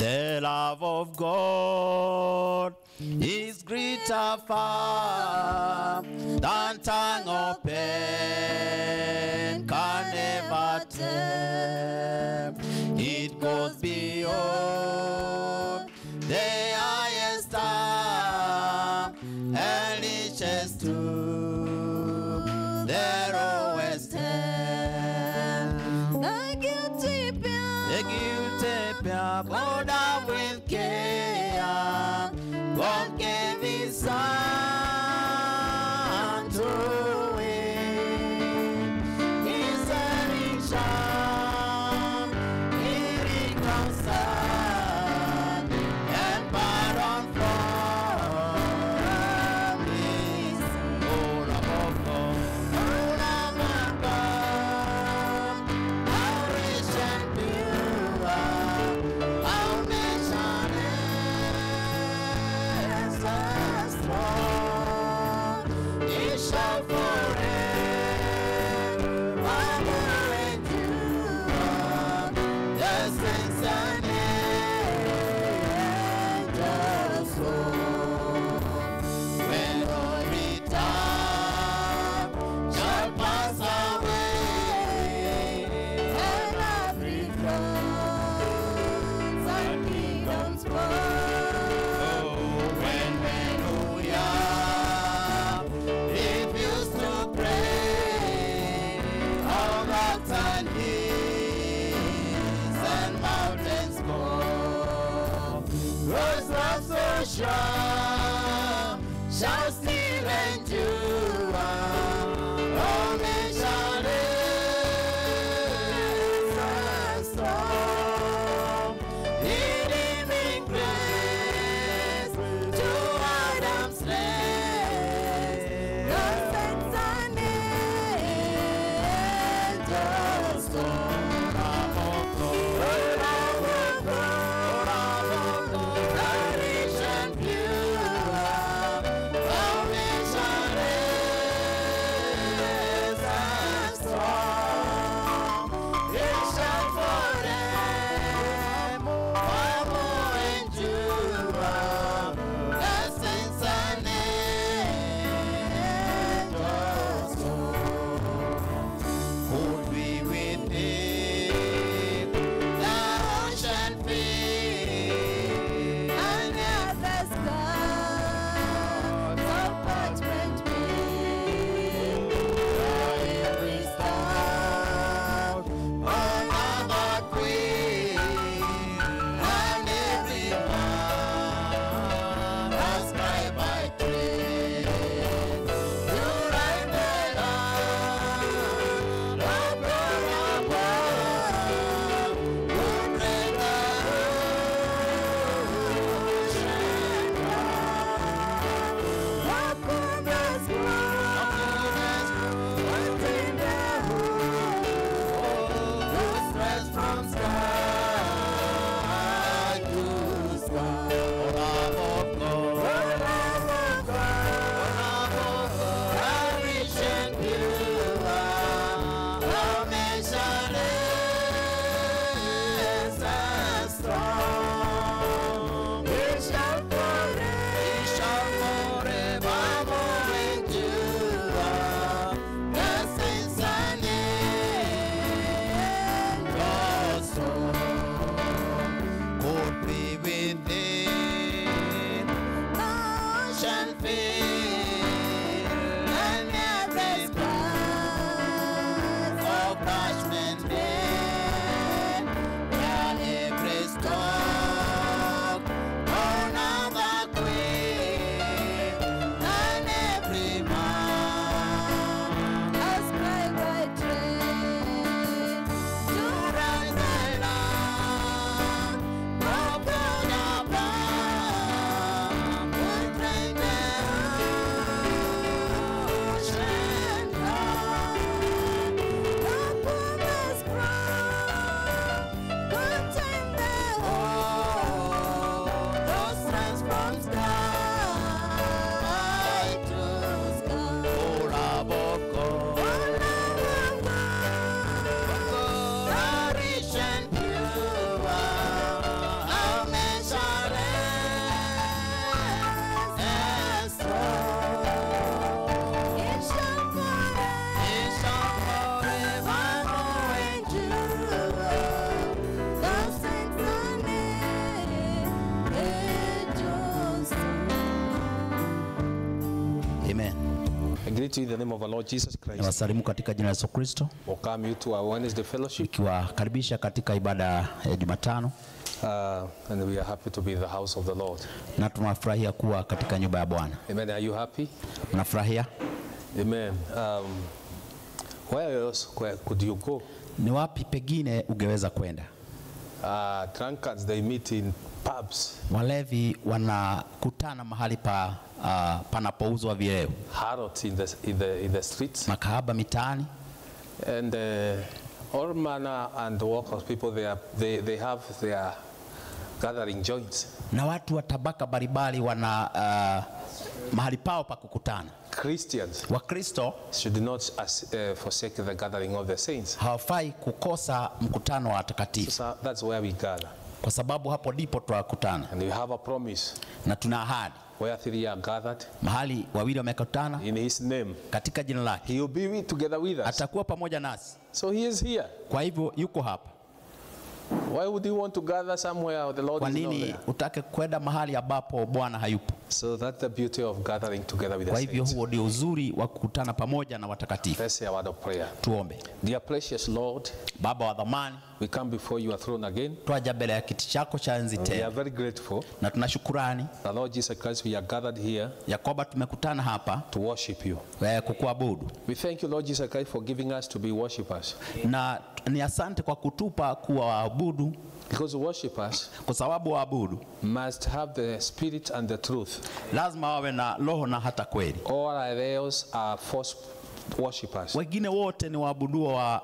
The love of God is greater far than tongue or pen can ever tell. It goes beyond the highest star and reaches to the lowest hell. The guilty pair bowed down with care. God gave his son to win. His salvation, he reconciled and pardon from his all above God. All above God, how rich and pure, how nation is strong. He shall forever endure. The saints and angels song. When all return shall pass away, and every thrones and kingdoms fall. When hallelujah refuse to pray, all rocks and hills and mountains go. Rose love so sure shall still endure. All nations are strong. Redeeming grace to Adam's race. The saints and angels song. Rich and pure, foundation is strong. It shall forever endure. The saints and angels song. Could we within the ocean field and the skies of parchment made, every star another queen, and every man ascribed by trade. You write the land of God above, who read the greet you in the name of our Lord Jesus Christ. Nawasalimu katika jina la Yesu Kristo. Welcome you to our Wednesday fellowship. Nikiwakaribisha katika ibada ya Jumatano. And we are happy to be in the house of the Lord. Na tunafurahia kuwa katika nyumba ya Bwana. Amen. Are you happy? Unafurahia? Amen. Where else could you go? Ni wapi pengine ungeweza kwenda? Drunkards, they meet in pubs. Walevi wanakutana mahali panapouzwa vileo. Harrods in the streets. Makahaba mitaani. And all manner and walk of people, they have their gathering joints. Na watu wa tabaka mbalimbali wana mahali pao pa kukutana. Christians Wakristo should not forsake the gathering of the saints. Hawafai kukosa mkutano wa watakatifu. So that's where we gather. Kwa sababu hapo ndipo tunakutana. And we have a promise. Na tuna ahadi. Where three are gathered, mahali wawili wamekutana in his name, katika jina lake, he will be together with us. Atakuwa pamoja nasi. So he is here. Kwa hivyo yuko hapa. Why would you want to gather somewhere the Lord is not there? Kwa nini utake kwenda mahali ambapo Bwana hayupo? So that's the beauty of gathering together with the saints. Kwa hivyo huo ndio uzuri wa kukutana pamoja na watakatifu. Let's say a word of prayer. Tuombe. Dear precious Lord, Baba wa dhamani, we come before your throne again. Twaja mbele ya kiti chako cha enzi tena. We are very grateful. Na tunashukurani. The Lord Jesus Christ, we are gathered here. Yakoba tumekutana hapa to worship you. Kukuabudu. We thank you, Lord Jesus Christ, for giving us to be worshipers. Na ni asante kwa kutupa kuwa waabudu. Because worshippers, kwa sababu waabudu, must have the spirit and the truth. Lazima wawe na roho na hata kweli. All others are false worshippers. Wengine wote ni waabudu wa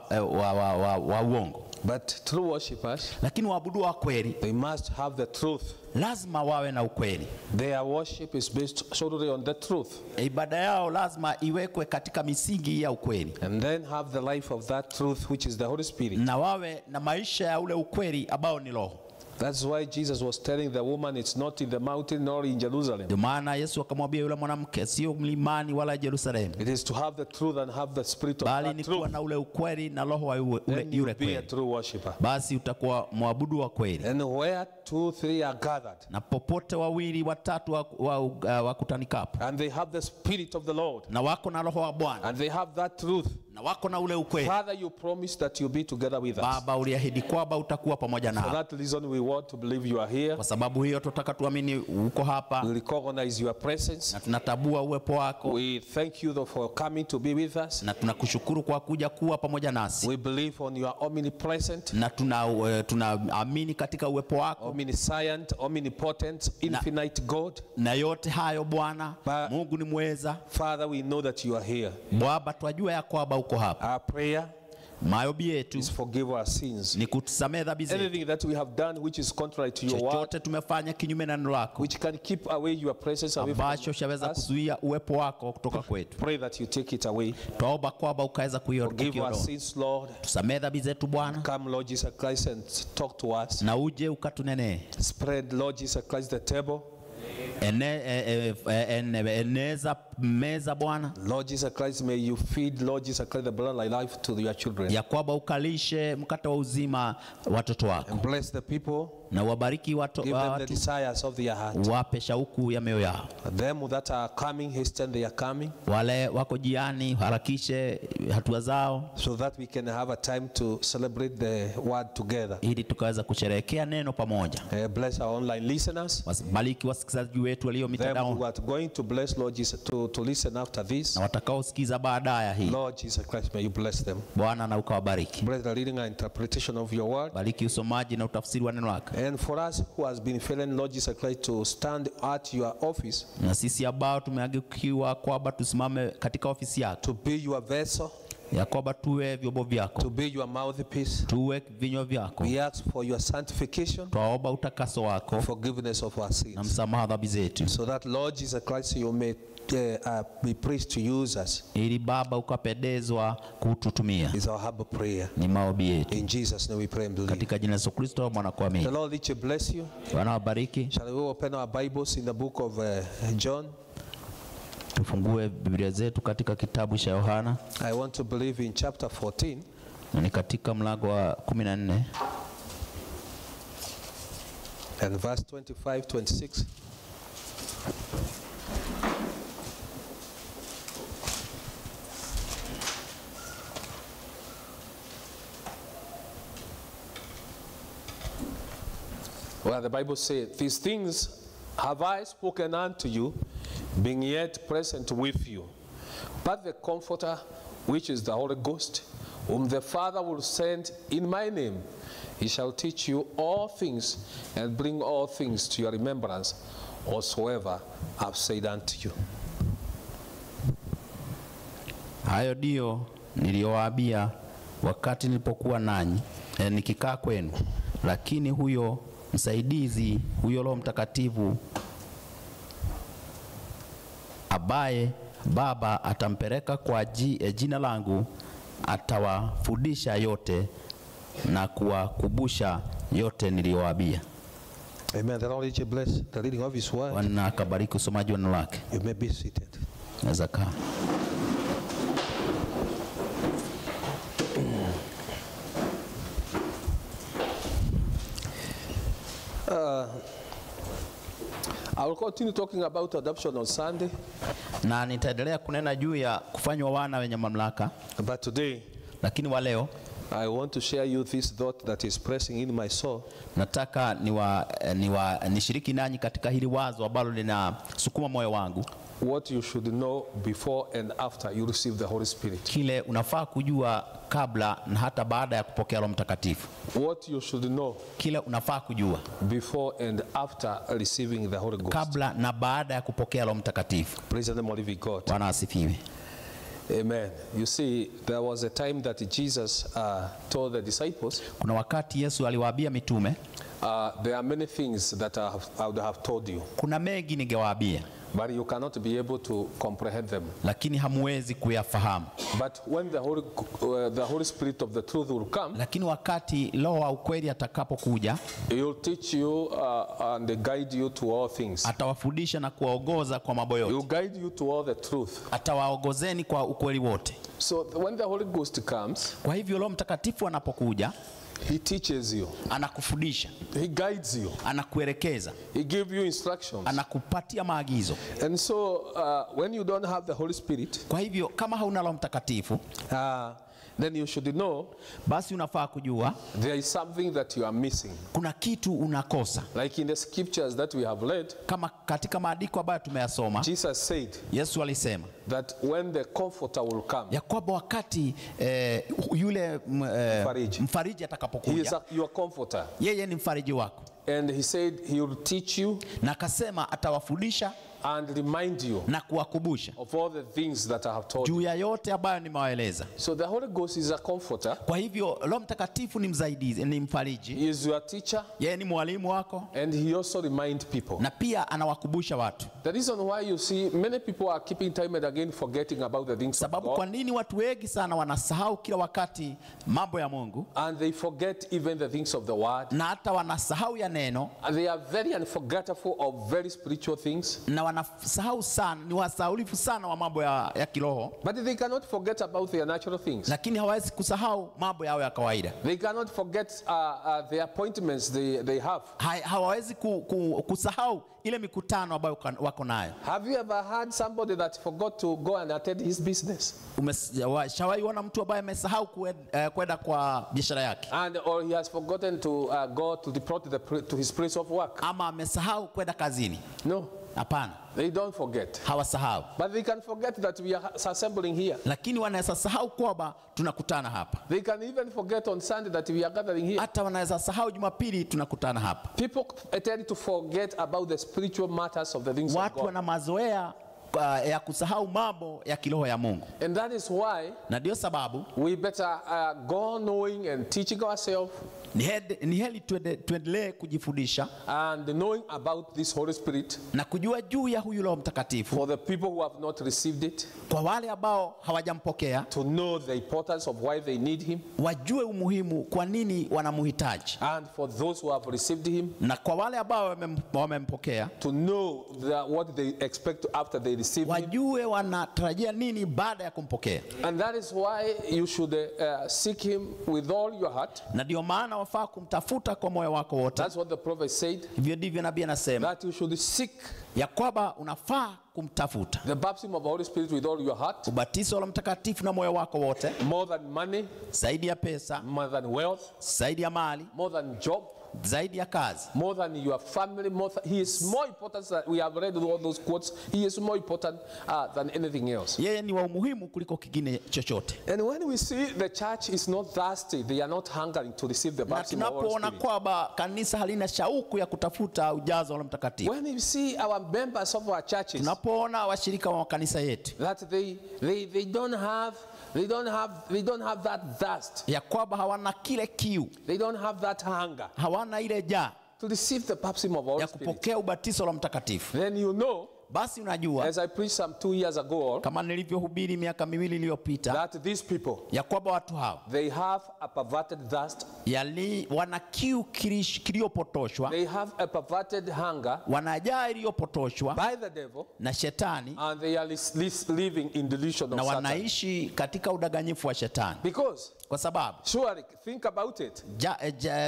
uongo. But true worshippers, lakini waabudu wa kweli, they must have the truth. Lazima wawe na ukweli. Their worship is based solely on the truth. Ibada yao lazima iwekwe katika misingi ya ukweli. And then have the life of that truth, which is the Holy Spirit. Na wawe na maisha ya ule ukweli ambao ni roho. That's why Jesus was telling the woman, it's not in the mountain nor in Jerusalem. Ndio maana Yesu akamwambia yule mwanamke, sio mlimani wala Yerusalemu. It is to have the truth and have the spirit of that truth. Bali ni kuwa na ule ukweli na roho wa yule kweli. Be a true worshiper. Basi utakuwa mwabudu wa kweli. And where 2, 3 are gathered, na popote wawili watatu wakutanikapo, and they have the spirit of the Lord, na wako na roho wa Bwana, and they have that truth, na wako na ule ukweli. Father, you promise that you'll be together with us. Baba, uliahidi kwamba utakuwa pamoja nasi. For that reason we want to believe you are here. Kwa sababu hiyo tunataka tuamini uko hapa. We recognize your presence. Na tunatambua uwepo wako. We thank you for coming to be with us. Na tunakushukuru kwa kuja kuwa pamoja nasi. We believe on your omnipresent. Na tunaamini katika uwepo wako. Omniscient, omnipotent, infinite God. Na yote hayo Bwana, Mungu ni mweza. Father, we know that you are here. Baba, twajua ya kwamba uko hapa. Our prayer maombi yetu is forgive our sins. Ni kutusamehe dhambi zetu. Anything that we have done which is contrary to your word, chochote tumefanya kinyume na neno lako, which can keep away your presence away from us, ambacho shaweza kuzuia uwepo wako kutoka kwetu. Pray that you take it away. Tuomba kwamba ukaweza kuiondoa. Forgive our sins, Lord. Tusamehe dhambi zetu Bwana. Come, Lord Jesus Christ, and talk to us. Na uje ukatunenee. Spread, Lord Jesus Christ, the table. Eneza meza Bwana. Lord Jesus Christ, may you feed, Lord Jesus Christ, the blood of life to your children. Ya kwamba ukalishe mkate wa uzima watoto wako. And bless the people. Na wabariki watu. Give them the desires of their heart. Wape shauku ya mioyo yao. Them that are coming, hasten they are coming. Wale wako jiani, harakishe hatua zao. So that we can have a time to celebrate the word together. Ili tukaweza kusherehekea neno pamoja. Bless our online listeners. Wabariki wasikilizaji wetu walio mitandaoni. Them who are going to bless, Lord Jesus, to listen after this. Na watakaosikiza baadaye hii. Lord Jesus Christ, may you bless them. Bwana na ukawabariki. Bless the reading and interpretation of your word. Bariki usomaji na utafsiri wa neno lako. And for us who has been feeling, Lord Jesus Christ, to stand at your office. Na sisi ambao tumeagikiwa kwamba tusimame katika ofisi yako. To be your vessel. Ya kwamba tuwe vyombo vyako. To be your mouthpiece. Tuwe vinywa vyako. We ask for your sanctification. Tuomba utakaso wako. Forgiveness of our sins. Na msamaha dhambi zetu. So that Lord Jesus Christ, you may be pleased to use us. Ili Baba ukapendezwa kututumia. Is our humble prayer. Ni maombi yetu. In Jesus name we pray and believe. Katika jina la Yesu Kristo mwana kwa mimi. The Lord richly bless you. Bwana wabariki. Shall we open our Bibles in the book of John? Tufungue Biblia zetu katika kitabu cha Yohana. I want to believe in chapter 14. Ni katika mlango wa 14. And verse 25, 26. Well, the Bible says, these things have I spoken unto you, being yet present with you. But the Comforter, which is the Holy Ghost, whom the Father will send in my name, he shall teach you all things and bring all things to your remembrance, whatsoever I have said unto you. Hayo ndio niliyowaambia wakati nilipokuwa nanyi, nikikaa kwenu. Lakini huyo msaidizi, huyo Roho Mtakatifu ambaye Baba atampeleka kwa jina langu, atawafundisha yote na kuwakumbusha yote niliyowaambia. Amen. The Lord bless the reading of his word. Bwana akabariki usomaji wa neno lake. You may be seated. Naweza kaa. I will continue talking about adoption on Sunday. Na nitaendelea kunena juu ya kufanywa wana wenye mamlaka. But today, lakini wa leo, I want to share you this thought that is pressing in my soul. Nataka nishiriki nanyi katika hili wazo ambalo linasukuma moyo wangu. What you should know before and after you receive the Holy Spirit. Kile unafaa kujua kabla na hata baada ya kupokea Roho Mtakatifu. What you should know. Kile unafaa kujua before and after receiving the Holy Ghost. Kabla na baada ya kupokea Roho Mtakatifu. Praise the name of living God. Bwana asifiwe. Amen. You see, there was a time that Jesus told the disciples. Kuna wakati Yesu aliwaambia mitume. There are many things that I would have told you. Kuna mengi ningewaambia. But you cannot be able to comprehend them. Lakini hamuwezi kuyafahamu. But when the Holy Spirit of the truth will come, lakini wakati Roho wa ukweli atakapokuja, he will teach you and guide you to all things. Atawafundisha na kuwaongoza kwa mambo yote. He will guide you to all the truth. Atawaongozeni kwa ukweli wote. So when the Holy Ghost comes, kwa hivyo Roho Mtakatifu anapokuja, he teaches you. Anakufundisha. He guides you. Anakuelekeza. He gives you instructions. Anakupatia maagizo. And so when you don't have the Holy Spirit, kwa hivyo kama hauna Roho Mtakatifu, then you should know, basi unafaa kujua, there is something that you are missing. Kuna kitu unakosa. Like in the scriptures that we have read, kama katika maandiko ambayo tumeyasoma, Jesus said, Yesu alisema that when the Comforter will come, ya kwamba wakati yule mfariji atakapokuja, he is your comforter. Yeye ni mfariji wako. And he said he will teach you, na akasema atawafundisha and remind you na kuwakumbusha of all the things that I have told you. Juu ya yote ambayo nimewaeleza. So the Holy Ghost is a comforter. Kwa hivyo Roho Mtakatifu ni msaidizi, ni mfariji. He is your teacher. Yeye ni mwalimu wako. And he also reminds people. Na pia anawakumbusha watu. The reason why you see many people are keeping time and again forgetting about the things of God. Sababu kwa nini watu wengi sana wanasahau kila wakati mambo ya Mungu? And they forget even the things of the word. Na hata wanasahau ya neno. And they are very unforgettable of very spiritual things. Na wanasahau sana, ni wasahaulifu sana wa mambo ya kiroho. But they cannot forget about their natural things. Lakini hawawezi kusahau mambo yao ya kawaida. They cannot forget the appointments they have. Hawawezi kusahau ile mikutano ambayo wako nayo. Have you ever had somebody that forgot to go and attend his business? Umeshawahi kuona mtu ambaye amesahau kwenda kwa biashara yake? Or he has forgotten to go to report to his place of work? Ama amesahau kwenda kazini? No. Hapana. They don't forget. Hawasahau. But they can forget that we are assembling here. Lakini wanaweza sahau kwamba tunakutana hapa. They can even forget on Sunday that we are gathering here. Hata wanaweza sahau Jumapili tunakutana hapa. People tend to forget about the spiritual matters of the things of God. Watu wana mazoea ya kusahau mambo ya kiroho ya Mungu. And that is why, na ndio sababu, we better go knowing and teaching ourselves. Ni heri tuendelee kujifundisha and knowing about this Holy Spirit, na kujua juu ya huyu Roho Mtakatifu, for the people who have not received it, kwa wale ambao hawajampokea, to know the importance of why they need him, wajue umuhimu kwa nini wanamhitaji, and for those who have received him, na kwa wale ambao wamempokea, to know what they expect after they receive him, wajue wanatarajia nini baada ya kumpokea. And that is why you should seek him with all your heart. Na ndio maana wafaa kumtafuta kwa moyo wako wote. That's what the prophet said. Hivyo ndivyo nabii anasema, that you should seek, ya kwamba unafaa kumtafuta, the baptism of the Holy Spirit with all your heart, ubatizo wa Roho Mtakatifu na moyo wako wote, more than money, zaidi ya pesa, more than wealth, zaidi ya mali, more than job, zaidi ya kazi, more than your family, he is more important. That we have read all those quotes. He is more important than anything else. yeye ni wa umuhimu kuliko kingine chochote. And when we see the church is not thirsty, they are not hungering to receive the Na baptism of the Holy tunapoona Spirit. kwamba kanisa halina shauku ya kutafuta ujazo wa Mtakatifu, When we see our members of our churches, tunapoona washirika wa kanisa yetu that they don't have that thirst. ya kwamba hawana kile kiu, They don't have that hunger hawana ile njaa to receive the baptism of the Holy ya Spirit. kupokea ubatizo wa Mtakatifu, Then you know, basi unajua as I preached some 2 years ago, kama nilivyohubiri miaka 2 iliyopita that these people, ya kwamba watu hao they have a perverted thirst, wana kiu kiliyopotoshwa, they have a perverted hunger wanajaa iliyopotoshwa by the devil, na shetani, and they are living in delusion of na Satan. wanaishi katika udanganyifu wa shetani. Because, Kwa sababu surely, think about it.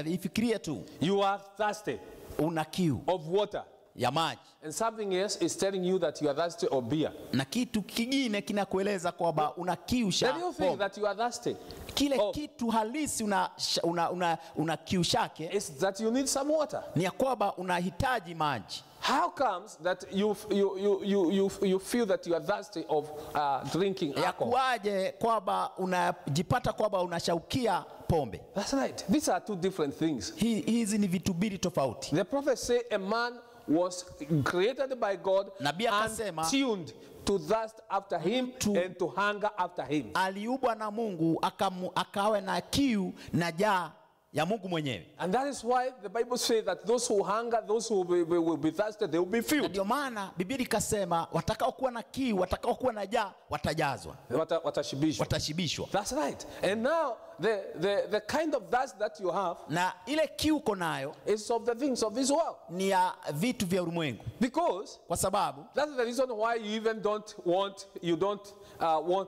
ifikirie tu, You are thirsty una kiu of water, ya maji, and something else is telling you that you are thirsty of beer. na kitu kingine kinakueleza kwamba una kiu The cha real thing pombe. that you are thirsty Kile kitu halisi una kiu chake is that you need some water. ni ya kwamba unahitaji maji. How comes that you feel that you are thirsty of drinking Ya alcohol? kuaje kwamba unajipata kwamba unashaukia pombe? That's right. These are two different things. Hizi ni vitu mbili tofauti. The prophets say a man was created by God Nabii akasema, and tuned to thirst after him mtu and to hunger after him. aliubwa na Mungu akawe na kiu na njaa ya Mungu mwenyewe. And that is why the Bible says that those who hunger, those who will be thirsty, they will be Na filled. ndio maana Biblia ikasema watakao kuwa na kiu, watakao kuwa na njaa watajazwa, Watashibishwa. watashibishwa. That's right. And now the kind of thirst that you have Na ile kiu uko nayo is of the things of this world. ni ya vitu vya ulimwengu, Because kwa sababu that's the reason why you even don't want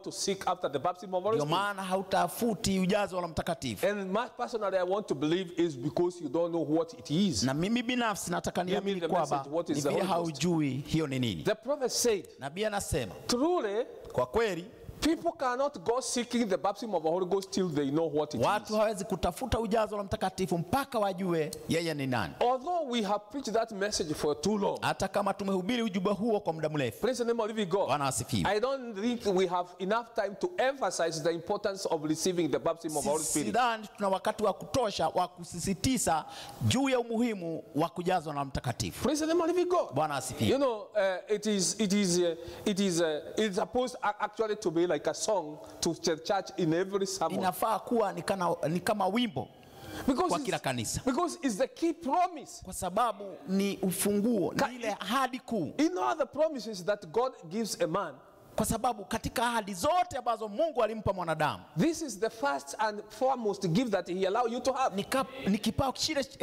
to seek after the baptism of the Holy ndio Spirit. maana hautafuti ujazo wa Mtakatifu. And personally, I want to believe is because you don't know what it is. Na mimi binafsi nataka niamini the kwamba message, what is ni the vile Holy Ghost? haujui hiyo ni nini. The prophet said, Nabii anasema truly, kwa kweli people cannot go seeking the baptism of the Holy Ghost till they know what it watu is. hawezi kutafuta ujazo wa Mtakatifu mpaka wajue yeye ni nani. Although we have preached that message for too long, Hata kama tumehubiri ujumbe huo kwa muda mrefu. praise the name of living God, Bwana asifiwe. I don't think we have enough time to emphasize the importance of receiving the baptism of the Holy Spirit. Sidhani tuna wakati wa kutosha wa kusisitiza juu ya umuhimu wa kujazwa na Mtakatifu. Praise the name of living God. Bwana asifiwe. You know, it's supposed actually to be like a song to the church in every sermon. Inafaa kuwa ni kama wimbo kwa kila kanisa, Because it's the key promise. kwa sababu ni ufunguo, ni ile ahadi kuu. In all the promises that God gives a man, Kwa sababu katika ahadi zote ambazo Mungu alimpa mwanadamu, this is the first and foremost gift that he allowed you to have. ni kipao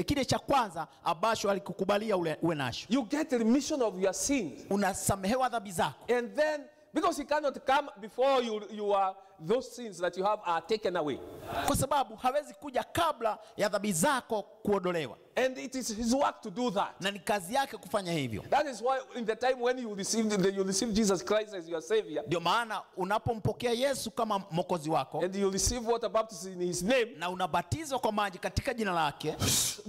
kile cha kwanza ambacho alikukubalia uwe nacho. You get the remission of your sins. Unasamehewa dhambi zako. And then, because he cannot come before you are, those sins that you have are taken away. Kwa sababu hawezi kuja kabla ya dhambi zako kuondolewa. And it is his work to do that. Na ni kazi yake kufanya hivyo. That is why in the time when you receive Jesus Christ as your Savior, Ndio maana unapompokea Yesu kama mwokozi wako and you receive water baptism in his name, na unabatizwa kwa maji katika jina lake,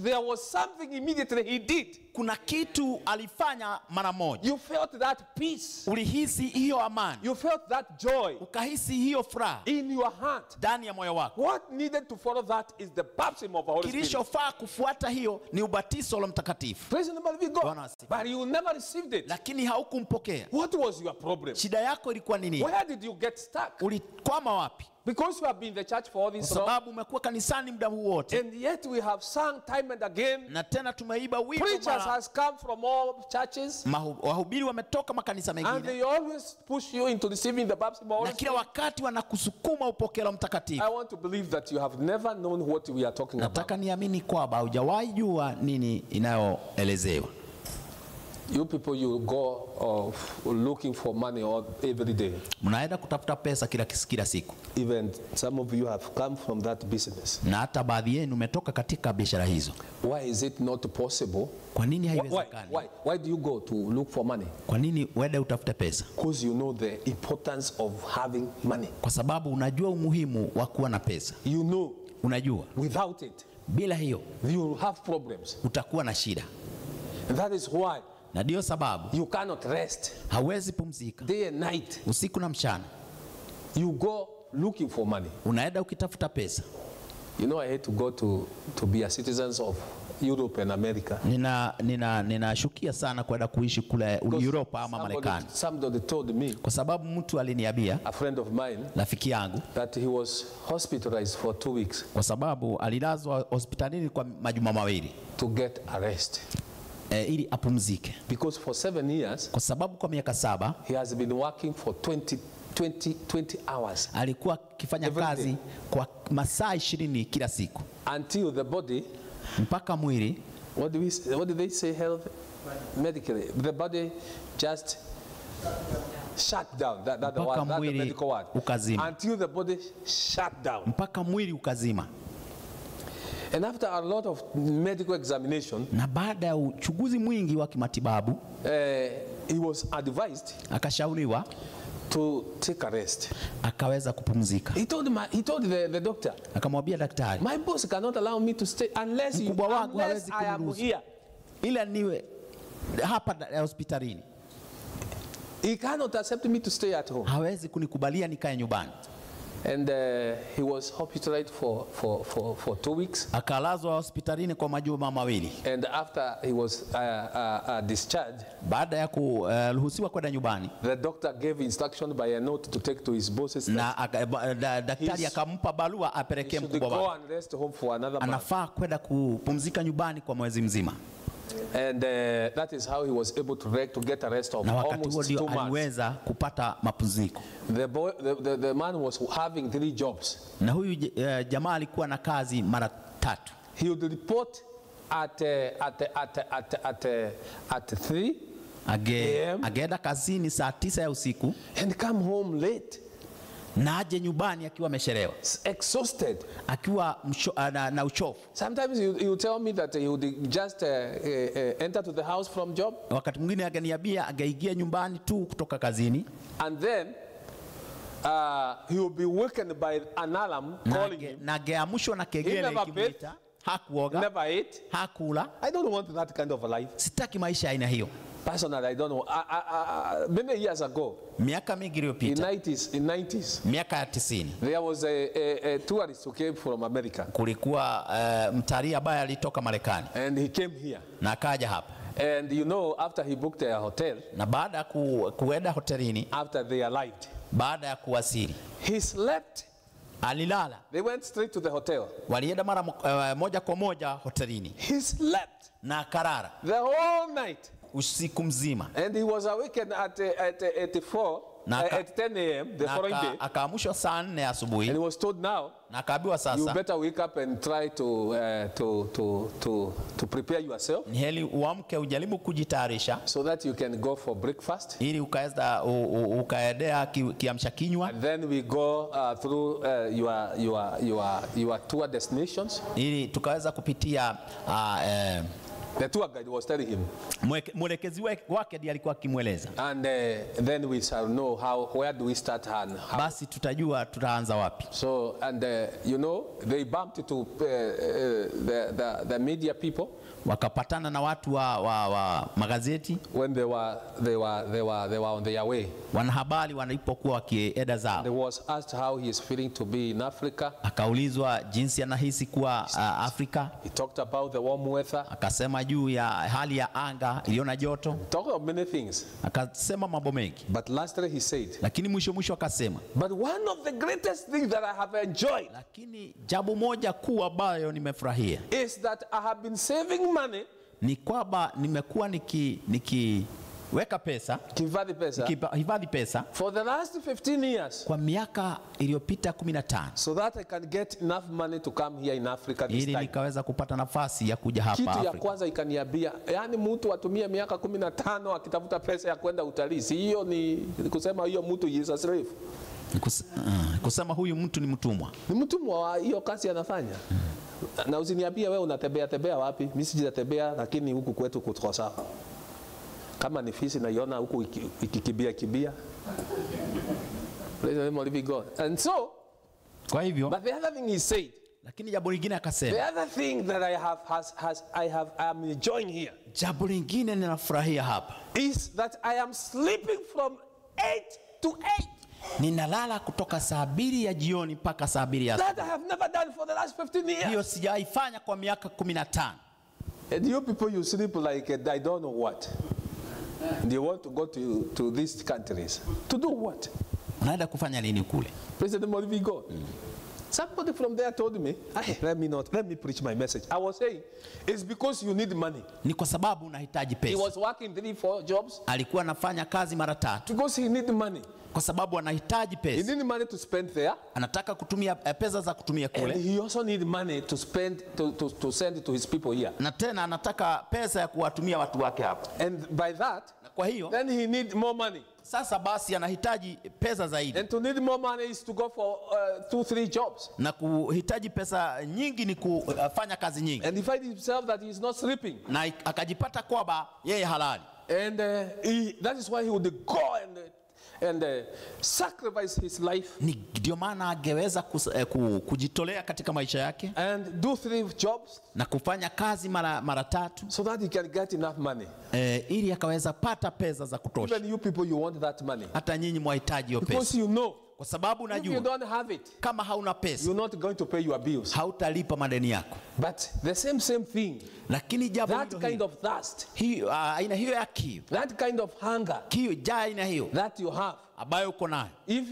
there was something immediately he did. kuna kitu alifanya mara moja. You felt that peace. Ulihisi hiyo amani, You felt that joy ukahisi hiyo furaha in your heart. ndani ya moyo wako. What needed to follow that is the baptism of the Holy Spirit. Kilichofaa kufuata hiyo ni ubatizo wa Mtakatifu. Praise the name of God. Bwana asifiwe. But you never received it. Lakini haukumpokea. What was your problem? Shida yako ilikuwa ni nini? Where did you get stuck? Ulikwama wapi? Because you have been in the church for all Kwa this long, sababu umekuwa kanisani muda huu wote, and yet we have sung time and again. na tena tumeiba wimbo Preachers mara. has come from all churches, Wahubiri wametoka makanisa and mengine, they always push you into receiving the baptism of the na Holy kila Spirit. wakati wanakusukuma upokee Roho Mtakatifu. I want to believe that you have never known what we are talking about. Nataka niamini kwamba hujawahi jua nini inayoelezewa. You people, you go looking for money every day. Mnaenda kutafuta pesa kila siku, Even some of you have come from that business. na hata baadhi yenu umetoka katika biashara hizo. Why is it not possible? Kwa nini Why, haiwezekani? why do you go to look for money? Kwa nini uende utafute pesa? Because you know the importance of having money. Kwa sababu unajua umuhimu wa kuwa na pesa. You know, Unajua without it, Bila hiyo you will have problems. utakuwa na shida. And that is why Na ndio sababu you cannot rest hawezi pumzika day and night. usiku na mchana. You go looking for money. Unaenda ukitafuta pesa. You know, I hate to go to be a citizens of Europe and America. Ninashukia sana kwenda kuishi kule Europa ama Marekani. Somebody told me, Kwa sababu mtu aliniambia, a friend of mine, rafiki yangu, that he was hospitalized for 2 weeks kwa sababu alilazwa hospitalini kwa majuma mawili to get a rest. Ili apumzike. Because for 7 years, Kwa sababu kwa miaka 7 he has been working for 20 hours. Alikuwa akifanya kazi kwa masaa 20 kila siku. Until the body, mpaka mwili, what do they say health medically? The body just shut down. That's the medical word. Ukazima. Until the body shut down. Mpaka mwili ukazima. And after a lot of medical examination, na baada ya uchunguzi mwingi wa kimatibabu, he was advised akashauriwa to take a rest. Akaweza kupumzika. He told the doctor, akamwambia daktari, my boss cannot allow me to stay unless I am here. Ila niwe hapa hospitalini. He cannot accept me to stay at home. Hawezi kunikubalia nikae nyumbani. And he was hospitalized for 2 weeks. Akalazwa hospitalini kwa majuma mawili. And after he was discharged, baada ya kuruhusiwa kwenda nyumbani, the doctor gave instruction by a note to take to his bosses. Na daktari akampa barua apelekee mkubwa wake. Go and rest home for another month. Anafaa kwenda kupumzika nyumbani kwa mwezi mzima. And that is how he was able to get a rest of almost 2 months. Aliweza kupata mapumziko. The man was having 3 jobs. Na huyu jamaa alikuwa na kazi mara 3. He would report at 3 ageenda kazini saa 9 ya usiku and come home late. Na aje nyumbani akiwa amechelewa, exhausted, akiwa na uchovu. Sometimes you tell me that he would just enter to the house from job. Wakati mwingine akaniambia angeingia nyumbani tu kutoka kazini, and then he will be wakened by an alarm calling him. Na angeamshwa na kengele ikimuita. Hakuoga, never ate, hakula. I don't want that kind of a life. Sitaki maisha aina hiyo. Personally, I don't know. Many years ago, miaka mingi iliyopita, in 90s, miaka ya 90, there was a tourist who came from America. Kulikuwa mtalii ambaye alitoka Marekani. And he came here. Na akaja hapa. And you know, after he booked a hotel, na baada ya kuenda hotelini, after they arrived, baada ya kuwasili, he slept. Alilala. They went straight to the hotel. Walienda mara moja kwa moja hotelini. He slept. Na karara the whole night. Usiku mzima. And he was awakened at 10 a.m. the following day. Akaamshwa saa 4 asubuhi. And he was told now, na akaambiwa sasa, you better wake up and try to prepare yourself. Ni heri uamke ujaribu kujitayarisha, so that you can go for breakfast. Ili ukaweza ukaendea kiamsha kinywa. And then we go through your tour destinations. Ili tukaweza kupitia the tour guide was telling him. Mwelekezi wake ndiye alikuwa akimweleza. And then we shall know where do we start and how. Basi tutajua tutaanza wapi. So and you know, they bumped to the media people. Wakapatana na watu wa magazeti. When they were on their way. Wanahabari walipokuwa wakienda zao. They was asked how he is feeling to be in Africa. Akaulizwa jinsi anahisi kuwa Afrika. He talked about the warm weather. Akasema juu ya hali ya anga iliyo na joto. Talked of many things. Akasema mambo mengi. But lastly he said. Lakini mwisho akasema. But one of the greatest things that I have enjoyed. Lakini jambo moja kuu ambayo nimefurahia. Is that I have been saving money. Ni kwamba nimekuwa nikiweka pesa, hifadhi pesa for the last 15 years. Kwa miaka iliyopita 15. So that I can get enough money to come here in Africa this time. Ili nikaweza kupata nafasi ya kuja hapa Afrika. Kitu ya kwanza ikaniambia, yani mtu atumie miaka 15 akitafuta pesa ya kwenda utalii. Hiyo ni kusema hiyo mtu is a slave. Kusema huyu mtu ni mtumwa. Ni mtumwa wa hiyo kazi anafanya. Na usiniambie wewe unatembea wapi? Mimi sijatembea, lakini huku kwetu kuko sawa. Kama ni fisi naiona huku ikikibia. Praise the name of God. And so, kwa hivyo, but the other thing he said, Lakini jambo lingine akasema, the other thing that I'm enjoying here jambo lingine ninafurahia hapa is that I am sleeping from 8 to 8. Ninalala kutoka saa 2 ya jioni mpaka saa 2 ya That I have never done for the last 15 years. hiyo sijaifanya kwa miaka 15. And you people, you sleep like I don't know what. They want to go to these countries. To do what? Unaenda kufanya nini kule? Praise the name of God. Somebody from there told me, let me preach my message. I was saying, it's because you need money. Ni kwa sababu unahitaji He pesa. was working 3-4 jobs. Alikuwa anafanya kazi mara 3 Because he need money. kwa sababu anahitaji He pesa. need money to spend there. Anataka kutumia pesa za kutumia And kule. he also need money to spend to send to his people here. Na tena anataka pesa ya kuwatumia watu wake hapa. And by that, Na kwa hiyo then he need more money. sasa basi anahitaji pesa zaidi. And to need more money is to go for 2-3 jobs. Na kuhitaji pesa nyingi ni kufanya kazi nyingi. And he find himself that he is not sleeping. Na akajipata kwamba yeye halali. And that is why he would go and sacrifice his life Ndio maana angeweza kujitolea katika maisha yake and do 3 jobs na kufanya kazi mara 3 so that he can get enough money. ili akaweza pata pesa za kutosha. Even you people, you want that money Hata nyinyi mwahitaji hiyo because pesa. you know Kwa sababu if you najua don't have it, kama hauna pesa you're not going to pay your bills. hautalipa madeni yako. But the same thing, Lakini jambo that kind of thirst, hiyo aina hiyo ya kiu, that kind of hunger aina hiyo that you have, ambayo uko nayo. if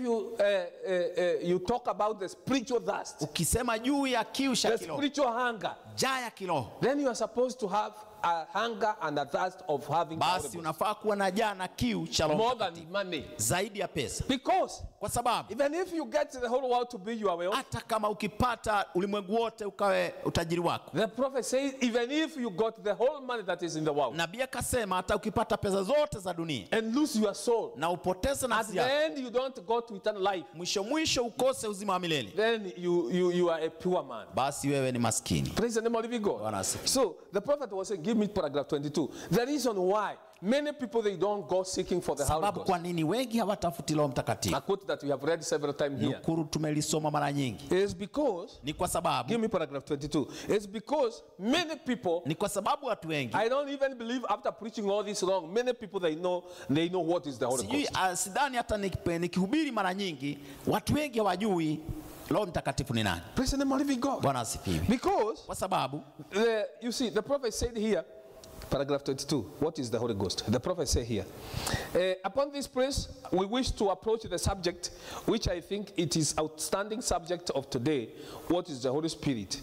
you talk about the spiritual thirst, Ukisema juu ya kiu cha the kiroho, spiritual hunger, njaa ya kiroho, then you are supposed to have a hunger and a thirst of having the Holy basi Ghost. unafaa kuwa na njaa na kiu cha Roho More Mtakatifu than money. zaidi ya pesa. Because Kwa sababu even if you get the whole world to be your wealth, hata kama ukipata ulimwengu wote ukawe utajiri wako, the prophet says even if you got the whole money that is in the world nabii akasema hata ukipata pesa zote za dunia and lose your soul, na upoteze at nafsi the yako, end you don't go to eternal life, mwisho ukose uzima wa milele, then you are a poor man. basi wewe ni maskini. Praise the name of living God. Bwana asifiwe. So the prophet was saying, give me paragraph 22. The reason why many people, they don't go seeking for the Holy Sababu Ghost, kwa nini wengi hawatafuti Roho Mtakatifu, a quote that we have read several times here, nukuru tumelisoma mara nyingi, is because, ni kwa sababu give me paragraph 22, it's because many people, ni kwa sababu watu wengi, I don't even believe after preaching all this long, many people they know what is the Holy sijui Ghost. sidhani hata nikihubiri mara nyingi watu wengi hawajui Roho Mtakatifu ni nani. Praise the name of living God. Bwana asifiwe. Because Kwa sababu you see, the prophet said here, paragraph 22, what is the Holy Ghost? The prophet said here, upon this place, we wish to approach the subject, which I think it is outstanding subject of today. What is the Holy Spirit?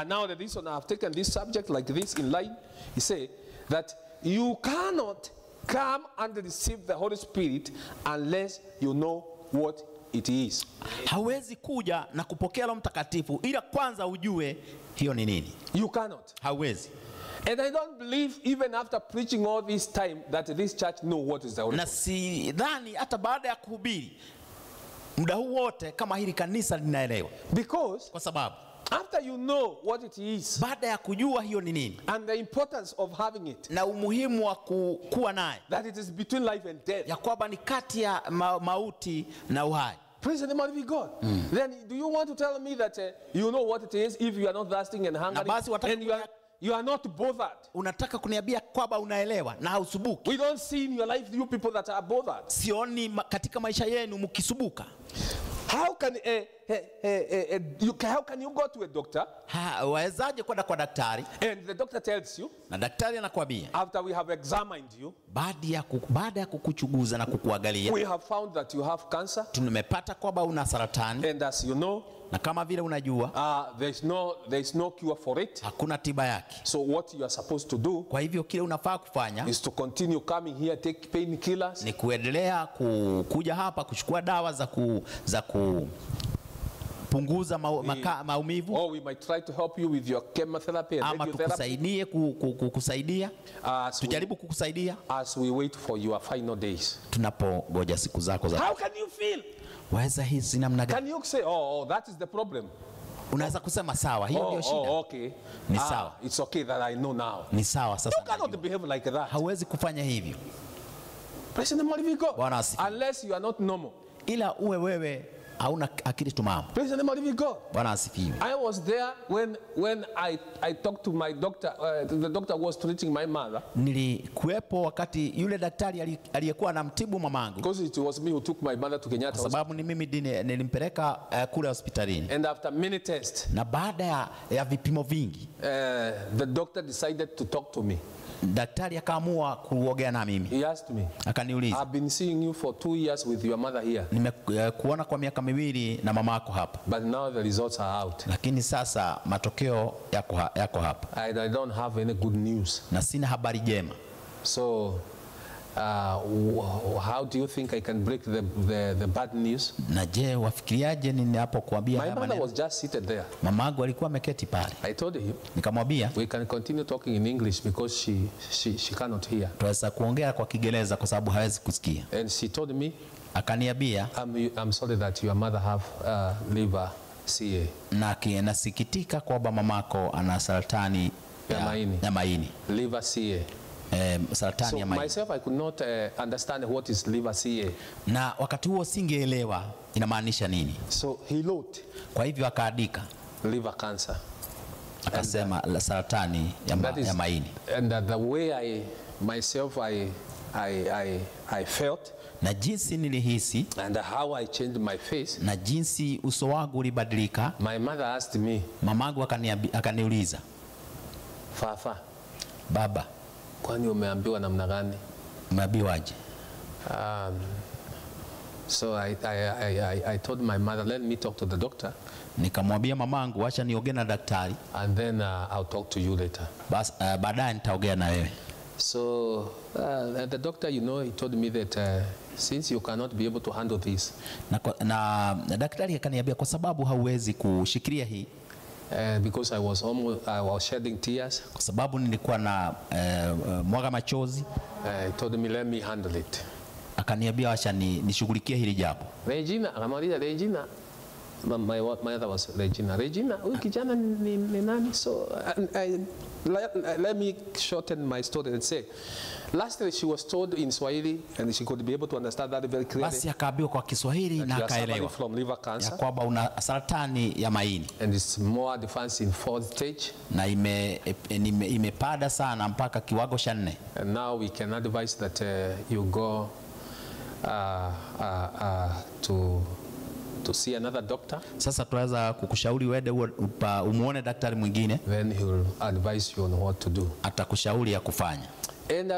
Now the reason I have taken this subject like this in line, he said that you cannot come and receive the Holy Spirit unless you know what it is. hawezi kuja na kupokea Roho Mtakatifu ila kwanza ujue hiyo ni nini. You cannot. Hawezi. And I don't believe even after preaching all this time that this church know what is the Holy Na Ghost. sidhani hata baada ya kuhubiri muda huu wote kama hili kanisa linaelewa. Because Kwa sababu after you know what it is baada ya kujua hiyo ni nini and the importance of having it, na umuhimu wa kuwa naye, that it is between life and death, ya kwamba ni kati ya mauti na uhai, praise the name of God. Then do you want to tell me that you know what it is if you are not thirsting and hungry basi wataka and you are not bothered? unataka kuniambia kwamba unaelewa na hausubuki? We don't see in your life you people that are bothered. Sioni katika maisha yenu mkisubuka. How can you go to a doctor Wawezaje kwenda kwa daktari and the doctor tells you na daktari anakuambia after we have examined you, baada ya kukuchuguza na kukuangalia, we have found that you have cancer, tumepata kwamba una saratani, and as you know, na kama vile unajua there is no cure for it. hakuna tiba yake. So what you are supposed to do Kwa hivyo kile unafaa kufanya is to continue coming here, take painkillers, ni kuendelea kuja hapa kuchukua dawa za kupunguza maumivu, or we might try to help you with your chemotherapy and ama radiotherapy tukusaidie tujaribu kukusaidia as we wait for your final days. tunapogoja siku zako za. How can you feel? Waweza hisi namna gani? Can you say, oh, that is the problem? Unaweza kusema sawa, hiyo ndio shida. Okay. Ni sawa. It's okay that I know now. Ni sawa sasa. You cannot behave like that. Hauwezi kufanya hivyo. Praise the name of God. Bwana asifiwe. Unless you are not normal. Ila uwe wewe hauna akili timamu. Praise the name of the living God. Bwana asifiwe. I was there when I talked to my doctor. The doctor was treating my mother. Nilikuwepo wakati yule daktari aliyekuwa anamtibu mamangu. Because it was me who took my mother to Kenyatta. Sababu ni mimi nilimpeleka kule hospitalini. And after many tests, na baada ya vipimo vingi, the doctor decided to talk to me. Daktari akaamua kuongea na mimi. He asked me, akaniuliza, I've been seeing you for 2 years with your mother here. Nimekuona kwa miaka 2 na mamako hapa. But now the results are out. Lakini sasa matokeo yako hapa. I don't have any good news. Na sina habari njema. So how do you think I can break the bad news? Na je, wafikiriaje ninapokuambia haya maneno? My mother was just seated there. Mamangu alikuwa ameketi pale. I told him, nikamwambia, we can continue talking in English because she cannot hear. Tuweza kuongea kwa Kiingereza kwa sababu hawezi kusikia. And she told me, akaniambia, I'm sorry that your mother have liver CA. Na nasikitika kwamba mamako ana saratani ya maini. Liver CA. Saratani ya maini. Myself, I could not understand what is liver CA. Na wakati huo singeelewa inamaanisha nini. So he wrote, kwa hivyo akaandika liver cancer. Akasema la saratani ya maini. And the way I felt, na jinsi nilihisi, and how I changed my face, na jinsi uso wangu ulibadilika. My mother asked me, mamangu akaniuliza, Fafa, baba, kwani umeambiwa namna gani? Umeambiwaje? So I told my mother, let me talk to the doctor. Nikamwambia mamangu, acha niongee na daktari. And then I'll talk to you later. Bas baadaye nitaongea na wewe. So the doctor, he told me that since you cannot be able to handle this. Na daktari akaniambia kwa sababu hauwezi kushikilia hii. Because I was shedding tears. Kwa sababu nilikuwa na mwaga machozi. He told me, let me handle it. Akaniambia acha nishughulikie hili jambo. Regina, akamwambia Regina. My mother was Regina. Regina, huyu kijana ni nani? So let me shorten my story and say, lastly she was told in Swahili and she could be able to understand that very clearly. Basi akaambiwa kwa Kiswahili na akaelewa from liver cancer. Ya kwamba una saratani ya maini. And it's more advanced in 4th stage. Na imepada sana mpaka kiwango cha 4. And now we can advise that you go to see another doctor. Sasa tuweza kukushauri uende umuone daktari mwingine. Then he will advise you on what to do. Atakushauri ya kufanya. And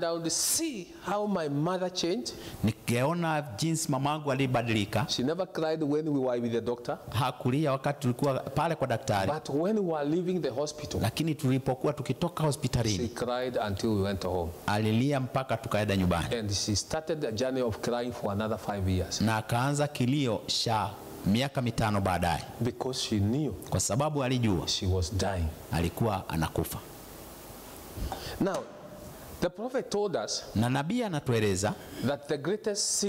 I would see how my mother changed. Nikiona jinsi mamangu alibadilika. She never cried when we were with the doctor. Hakulia wakati tulikuwa pale kwa daktari. But when we were leaving the hospital, lakini tulipokuwa tukitoka hospitalini, she cried until we went home. Alilia mpaka tukaenda nyumbani. And she started a journey of crying for another 5 years. Na akaanza kilio cha miaka 5 baadaye. Because she knew, kwa sababu alijua, she was dying. Alikuwa anakufa. Now, the prophet told us, na nabii anatueleza, that the greatest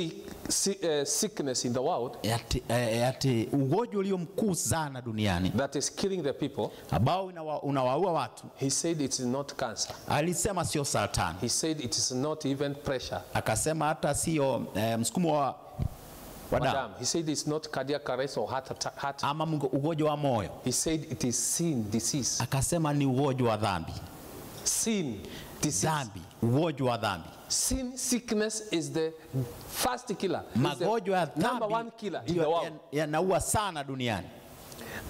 sickness in the world, yati ugonjwa ulio mkuu sana duniani, that is killing the people, ambao unawaua watu, he said it is not cancer. Alisema sio saratani. He said it is not even pressure. Akasema hata sio msukumo wa damu. He said it's not cardiac arrest or heart. Ama ugonjwa wa moyo. He said it is sin, disease. Akasema ni ugonjwa wa dhambi. Sin, disease. Dhambi, ugonjwa wa dhambi. Sin, sickness is the first killer. Magonjwa ya dhambi number 1 killer in the world. Yanaua sana duniani.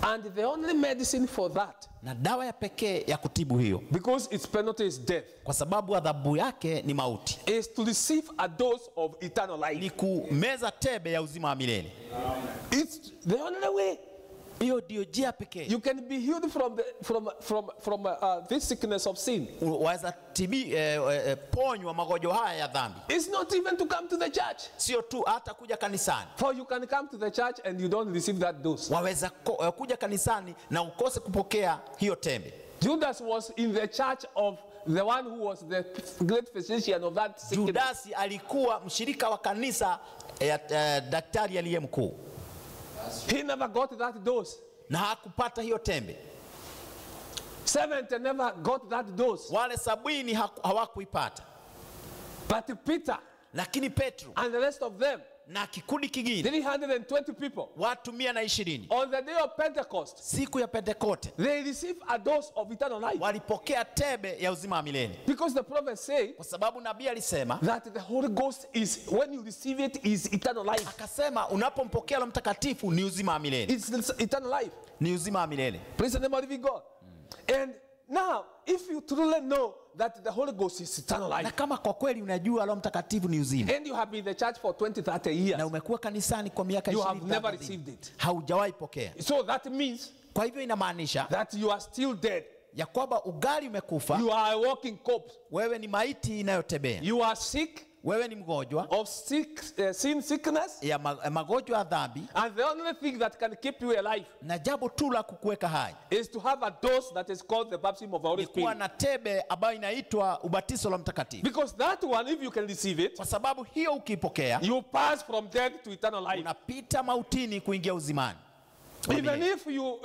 And the only medicine for that, na dawa ya pekee ya kutibu hiyo, because its penalty is death, kwa sababu adhabu yake ni mauti, is to receive a dose of eternal life. Ni kumeza tebe ya uzima wa milele. It's the only way. Hiyo ndio njia pekee. You can be healed from this sickness of sin. Waweza ponywa magonjwa haya ya dhambi. It's not even to come to the church. Sio tu hata kuja kanisani. For you can come to the church and you don't receive that dose. Waweza kuja kanisani na ukose kupokea hiyo tembe. Judas was in the church of the one who was the great physician of that sickness. Judas alikuwa mshirika wa kanisa daktari aliye mkuu. He never got that dose. Na hakupata hiyo tembe. 70 never got that dose. Wale 70 hawakuipata. But Peter, lakini Petro, and the rest of them, na kikundi kingine 320 people. watu 120 On the day of Pentecost, siku ya Pentekoste they received a dose of eternal life. walipokea tebe ya uzima wa milele, Because the prophet said kwa sababu nabii alisema, that the Holy Ghost is, when you receive it, is eternal life. akasema unapompokea Roho Mtakatifu ni uzima wa milele, It's eternal life. ni uzima wa milele. Praise the name of the living God. And now, if you truly know that the Holy Ghost is eternal Na life, kama kwa kweli unajua Roho Mtakatifu ni uzima and you have been in the church for 20, 30 years, na umekuwa kanisani kwa miaka you have 20, never 30, received it. haujawahi pokea. So that means Kwa hivyo inamaanisha that you are still dead. ya kwamba ugali umekufa, You are a walking corpse. wewe ni maiti inayotembea, You are sick wewe ni mgonjwa of sin sickness, ya magonjwa ya dhambi, and the only thing that can keep you alive na jambo tu la kukuweka hai is to have a dose that is called the baptism of the Holy ni kuwa Spirit. na tebe ambayo inaitwa ubatizo la Mtakatifu, Because that one, if you can receive it, kwa sababu hiyo ukiipokea you pass from death to eternal life. unapita mautini kuingia uzimani. Even if you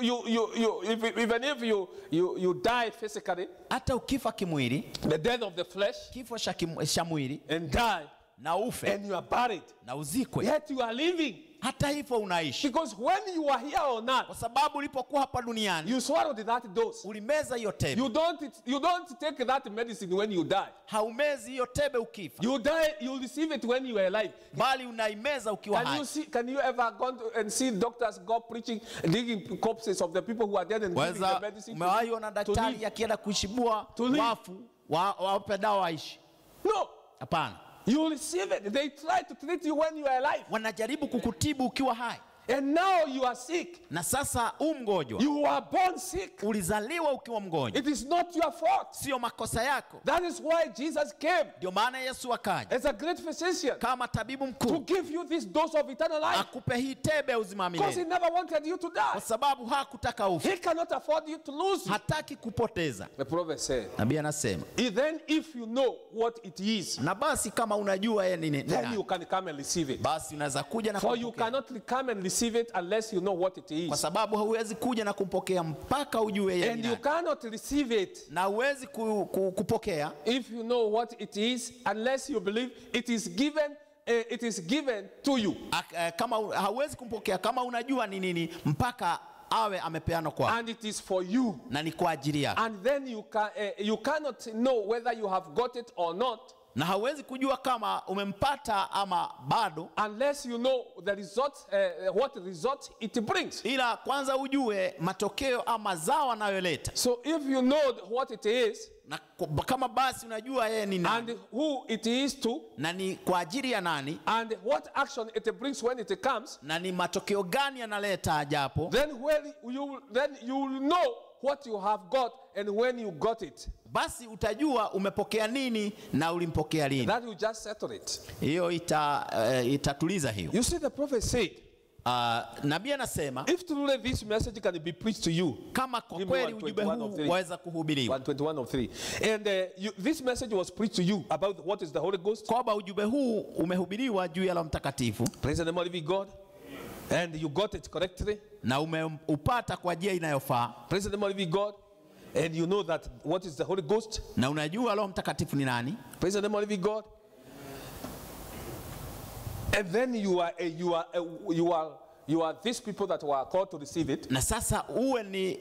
die physically, Hata ukifa kimwili, the death of the flesh, kifo cha mwili, and die, na ufe and you are buried, na uzikwe, yet you are living. hata hivyo unaishi, Because when you are here on earth, kwa sababu ulipokuwa hapa duniani you swallowed that dose. ulimeza hiyo tebe. You don't take that medicine when you die. Haumezi hiyo tebe ukifa, You die, you receive it when you are alive. bali unaimeza ukiwa hai. Can you ever go and see doctors go preaching, digging corpses of the people who are dead and giving the Weza medicine umewahi ona to daktari live? akienda kushibua To live. wafu wape dawa waishi? No. Hapana, You receive it. They try to treat you when you are alive. wanajaribu kukutibu ukiwa hai, And now you are sick. na sasa mgonjwa. You are born sick. Ulizaliwa ukiwa mgonjwa, It is not your fault. sio makosa yako. That is why Jesus came Ndio maana Yesu akaja as a great physician kama tabibu to mkuu give you this dose of eternal life. akupe hii tebe ya uzima wa Because he milele, never wanted you to kwa die. sababu hakutaka ufe, He cannot afford you to lose you. hataki kupoteza. The prophet said, Nabii anasema, then if you know what it is, na basi kama unajua yeye ni then nani, you can come and receive it. basi unaweza kuja na For you kumpokea, cannot come and receive it unless you know what it kwa is. sababu hauwezi kuja na kumpokea mpaka ujue yeye ni And you nani, cannot receive it na huwezi kupokea if you know what it is unless you believe it is given to you. kama hauwezi kumpokea kama unajua ni nini mpaka awe amepeana kwa, And it is for you. na ni kwa ajili yako, And then you cannot know whether you have got it or not na hauwezi kujua kama umempata ama bado, unless you know the result, what result it brings. ila kwanza ujue matokeo ama zao anayoleta. So if you know what it is Na kama basi unajua yeye ni nani and who it is to na ni kwa ajili ya nani and what action it brings when it comes, na ni matokeo gani analeta ajapo, then you will know what you have got and when you got it. basi utajua umepokea nini na ulimpokea lini. That will just settle it. Hiyo itatuliza hiyo. You see, the prophet said, Nabii anasema if truly this message can be preached to you, kama kwa Give me kweli ujumbe 121 huu of 3. waweza kuhubiriwa, 121 of 3. And this message was preached to you about what is the Holy Ghost. kwamba ujumbe huu umehubiriwa juu ya Roho Mtakatifu Praise the name of the living God. And you got it correctly. na umeupata kwa njia inayofaa, Praise the name of the living God. And you know that what is the Holy Ghost. na unajua Roho Mtakatifu ni nani. Praise the name of the living God. And then you are these people that were called to receive it. Na sasa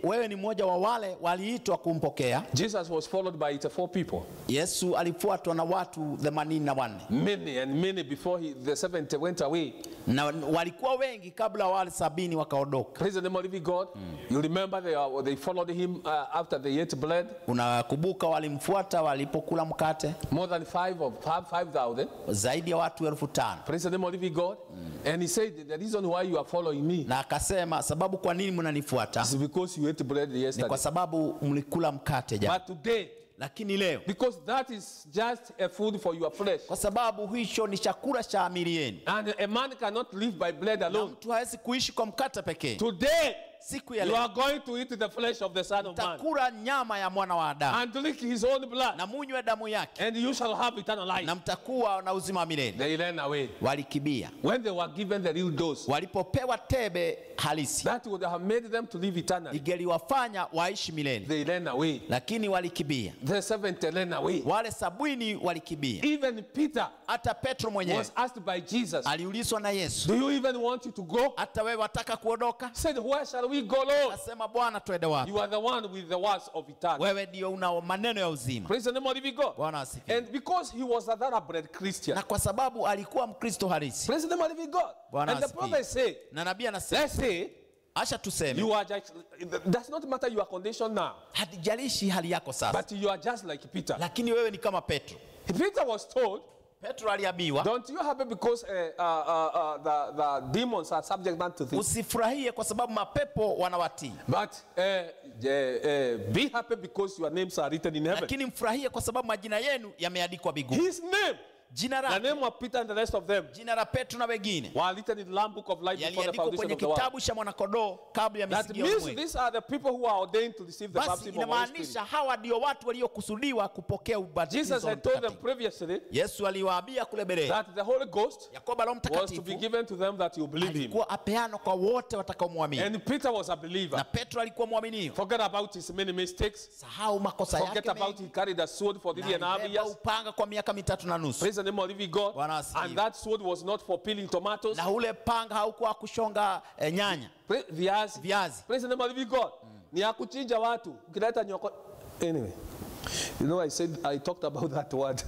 wewe ni mmoja wa wale waliitwa kumpokea. Jesus was followed by 84 people. Yesu alifuatwa na watu 84. Many before the 70 went away. Na walikuwa wengi kabla wale 70 wakaondoka. Praise the name of the living God. You remember they followed him after they ate bread. Unakumbuka walimfuata walipokula mkate, More than 5,000. zaidi ya watu 5,000. Praise the name of the living God. And he said, the reason why you are following me Na akasema sababu kwa nini mnanifuata is because you ate bread ni yesterday. kwa sababu mlikula mkate jana. But today, Lakini leo because that is just a food for your flesh. kwa sababu hicho ni chakula cha miili yenu, And a man cannot live by bread na alone. mtu hawezi kuishi kwa mkate pekee. Today, siku ya you leo are going to eat the flesh of the Son of Man mtakula nyama ya mwana wa Adamu and drink his own blood, na munywe damu yake and you shall have eternal life. na mtakuwa na uzima wa milele. They ran away. Walikibia When they were given the real dose, walipopewa tebe halisi, that would have made them to live eternally. ingeliwafanya waishi milele, They ran away. lakini walikibia. The 70 ran away. Wale 70 walikibia. Even Peter Hata Petro mwenyewe was asked by Jesus, aliulizwa na Yesu, do you even want to go? hata wewe wataka kuondoka? He said, where shall we go, Lord? Akasema, Bwana twende wapi? You are the one with the words of eternity. Wewe ndio una maneno ya uzima. Praise the name of living God. Bwana asifiwe. And because he was a thoroughbred Christian, Na kwa sababu alikuwa Mkristo halisi. praise the name of living God. Bwana And the asifiwe. prophet said, Na nabii anasema, let's say acha tuseme, you are just, it does not matter your condition now, hatijalishi hali yako sasa, but you are just like Peter. lakini wewe ni kama Petro. Peter was told, Petro aliambiwa, don't you happy because the demons are subject man to things, usifurahie kwa sababu mapepo wanawatii, but be happy because your names are written in heaven. lakini mfurahie kwa sababu majina yenu yameandikwa mbinguni. His name, Jina the lake, name of Peter and the rest of them, jina la Petro na wengine were written in the Lamb Book of Life before the yaliandikwa foundation kwenye of the world. kitabu cha mwanakondoo kabla ya That misingi ya means ulimwengu. these are the people who are ordained to receive the Basi baptism of the Holy Spirit. inamaanisha hawa ndio watu waliokusudiwa kupokea ubatizo Jesus wa had told them Mtakatifu. previously Yesu aliwaambia kule mbele that the Holy Ghost ya kwamba Roho was to be Mtakatifu given to them that you believe him. alikuwa apeano kwa wote watakaomwamini. And Peter was a believer. Na Petro alikuwa mwaminifu. Forget about his many mistakes. Sahau makosa Forget yake about he mengi. carried a sword for 3.5 Na alibeba years. upanga kwa miaka 3.5. Praise the name of living God. Bwana asifiwe. And that sword was not for peeling tomatoes. Na ule panga haukuwa kushonga nyanya, Viazi. viazi. Praise the name of living God. Ni ya kuchinja watu. Ukileta nyoko. Anyway. You know, I talked about that word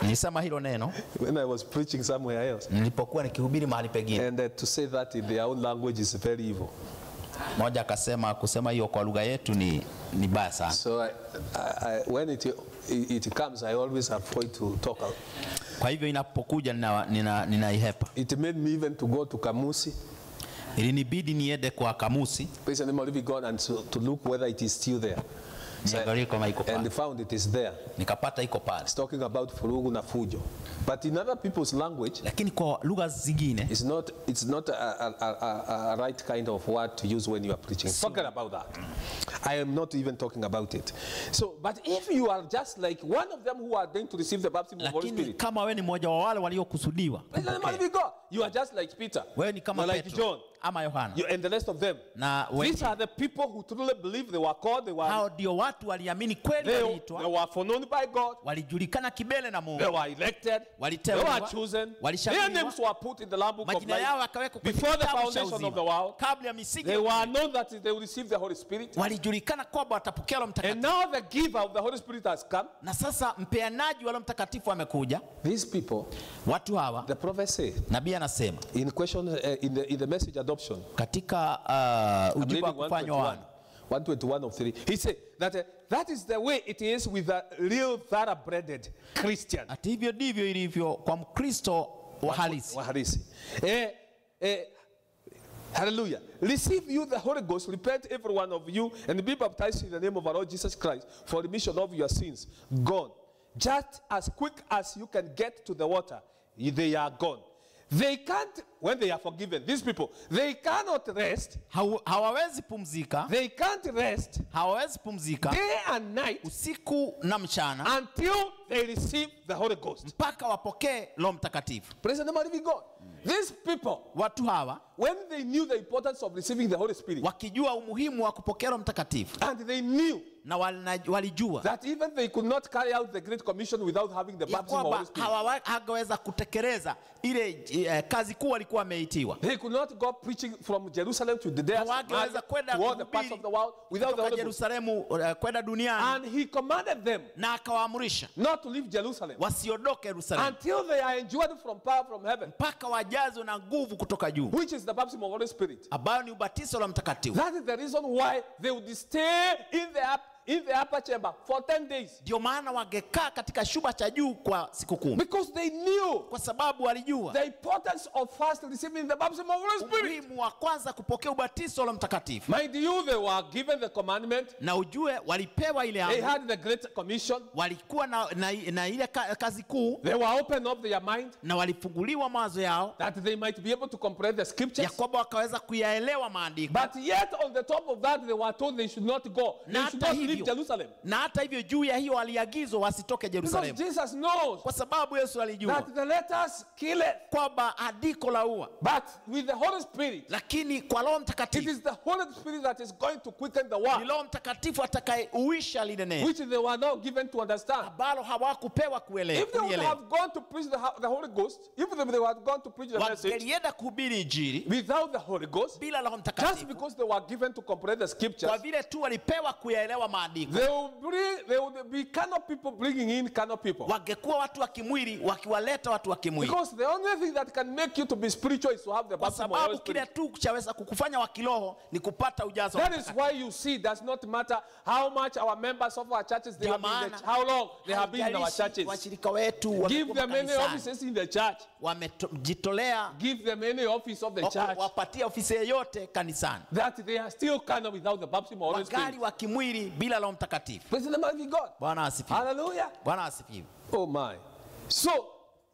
Nilisema hilo neno when I was preaching somewhere else. nilipokuwa nikihubiri mahali pengine. And to say that in their own language is very evil. Mmoja akasema kusema hiyo kwa lugha yetu ni baya sana. So when it comes, I always avoid to talk out. Kwa hivyo inapokuja ninaihepa. It made me even to go to Kamusi. Ilinibidi niende kwa kamusi. Praise the name of living God, and to look whether it is still there. Niangalie kama iko pale. And found it is there. Nikapata iko pale. It's talking about furugu na fujo. But in other people's language, Lakini kwa lugha zingine it's not a right kind of word to use when you are preaching. Forget about that. I am not even talking about it. So, but if you are just like one of them who are going to receive the baptism of the Holy lakini Spirit, kama wewe ni mmoja wa wale waliokusudiwa, praise the name of living God, you are just like Peter. wewe ni kama You're like Petro John. ama Yohana. You and the rest of them. Na These are the people who truly believe they were called, hao ndio watu waliamini kweli, they waliitwa, were foreknown by God, walijulikana kibele na Mungu, they were elected, they Waliteuliwa, were chosen, their walishauriwa, names were put in the Lamb Book of majina yao Life yakawekwa kwenye before the kitabu cha foundation of the uzima. world. Kabla ya misingi They ya were ulimwengu. known that they will receive the Holy Spirit. Walijulikana kwamba watapokea Roho And Mtakatifu. now the giver of the Holy Spirit has come. Na sasa mpeanaji wa Roho Mtakatifu amekuja. These people, Watu hawa, the prophet said, nabii anasema in question, in the message adoption, katika I'm ujumbe reading wa kufanywa 121, wana, 121 of 3. He said that that is the way it is with a real thoroughbred Christian. ati hivyo ndivyo ilivyo kwa Mkristo wa halisi. Waharisi. Hallelujah. Receive you the Holy Ghost, repent every one of you, and be baptized in the name of our Lord Jesus Christ for remission of your sins. Gone. Just as quick as you can get to the water, they are gone. They can't, when they are forgiven, these people, they cannot rest. Hawawezi pumzika, They can't rest hawawezi pumzika day and night usiku na mchana until they receive the Holy Ghost. mpaka wapokee Roho Mtakatifu. Praise the name of living God. These people, Watu hawa when they knew the importance of receiving the Holy Spirit, wakijua umuhimu wa kupokea Roho Mtakatifu, and they knew na walijua that even they could not carry out the Great Commission without having the ya baptism of the Holy kwamba Spirit. hawaweza kutekeleza ile kazi kuu walikuwa wameitiwa. They could not go preaching from Jerusalem to the Hawangeweza kwenda to all the parts of the world without the kutoka Holy Ghost. Yerusalemu kwenda duniani, And he commanded them na akawaamrisha not to leave Jerusalem wasiondoke Yerusalemu until they are endued from power from heaven, mpaka wajazwe na nguvu kutoka juu, which is the baptism of the Holy Spirit. ambayo ni ubatizo la Mtakatifu. That is the reason why they would stay in the in the upper chamber for 10 days. Ndio maana wangekaa katika chumba cha juu kwa siku 10. Because they knew Kwa sababu walijua the importance of first receiving the baptism of the Holy Spirit. umuhimu wa kwanza kupokea ubatizo wa Roho Mtakatifu. Mind you, they were given the commandment. Na ujue walipewa ile They amri, had the Great Commission. walikuwa na ile kazi kuu, They were open up their mind na walifunguliwa mawazo yao that they might be able to comprehend the scriptures. ya kwamba wakaweza kuyaelewa maandiko. But yet on the top of that, they were told they should not go. They Na should hata not leave hivyo, Jerusalem. na hata hivyo juu ya hiyo waliagizwa wasitoke Because Yerusalemu. Jesus knows Kwa sababu Yesu alijua that the letters kill it. kwamba andiko la ua, But with the Holy Spirit, lakini kwa Roho it Mtakatifu is the Holy Spirit that is going to quicken the ni word, Roho Mtakatifu atakayeuisha lile neno which they were not given to understand. ambalo hawakupewa If they would have gone to preach the Holy Ghost, if they had gone to preach the message wangelienda kuhubiri injili without the Holy Ghost, bila Roho just Mtakatifu, because they were given to comprehend the scriptures, kwa vile tu walipewa kuyaelewa maandiko, they would be kind of people bringing in kind of people. wangekuwa watu wa kimwili wakiwaleta watu wa kimwili, Because the only thing that can make you to be spiritual is to have the kwa baptism of the Holy sababu kile Spirit. tu chaweza kukufanya wa kiroho ni kupata ujazo wa That is Mtakatifu. why you see it does not matter how much our members of our churches they Ndio have been in maana the how long they have been in our haijalishi churches. washirika wetu Give wamekuwa them any kanisani, offices in the church. wamejitolea Give them any office of the church. wapatia ofisi yoyote kanisani, That they are still kind of without the baptism of the Holy wagali Spirit. wa kimwili bila Roho Mtakatifu. Praise the name of God. Bwana asifiwe. Hallelujah. Bwana asifiwe. Oh my. So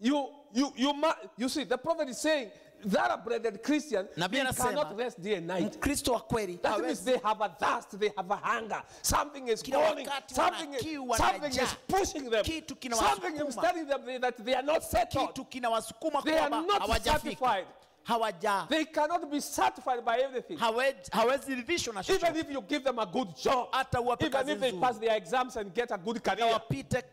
you see, the prophet is saying that a breaded Christian, Nabii they anasema, cannot rest day and night. Mkristo wa kweli That means hawezi they have a thirst, they have a hunger. Something is Kila calling, wakati something wana kiu, is, wana something njaa. is pushing them. Kitu kinawasukuma. Something is telling them that they are not settled. kitu kinawasukuma They are kwamba not hawajafika, satisfied. They cannot be satisfied by everything. hawezi ridhishwa na Even chochote, if you give them a good job, hata uwape even kazi if they nzuri, pass their exams and get a good na career, wapite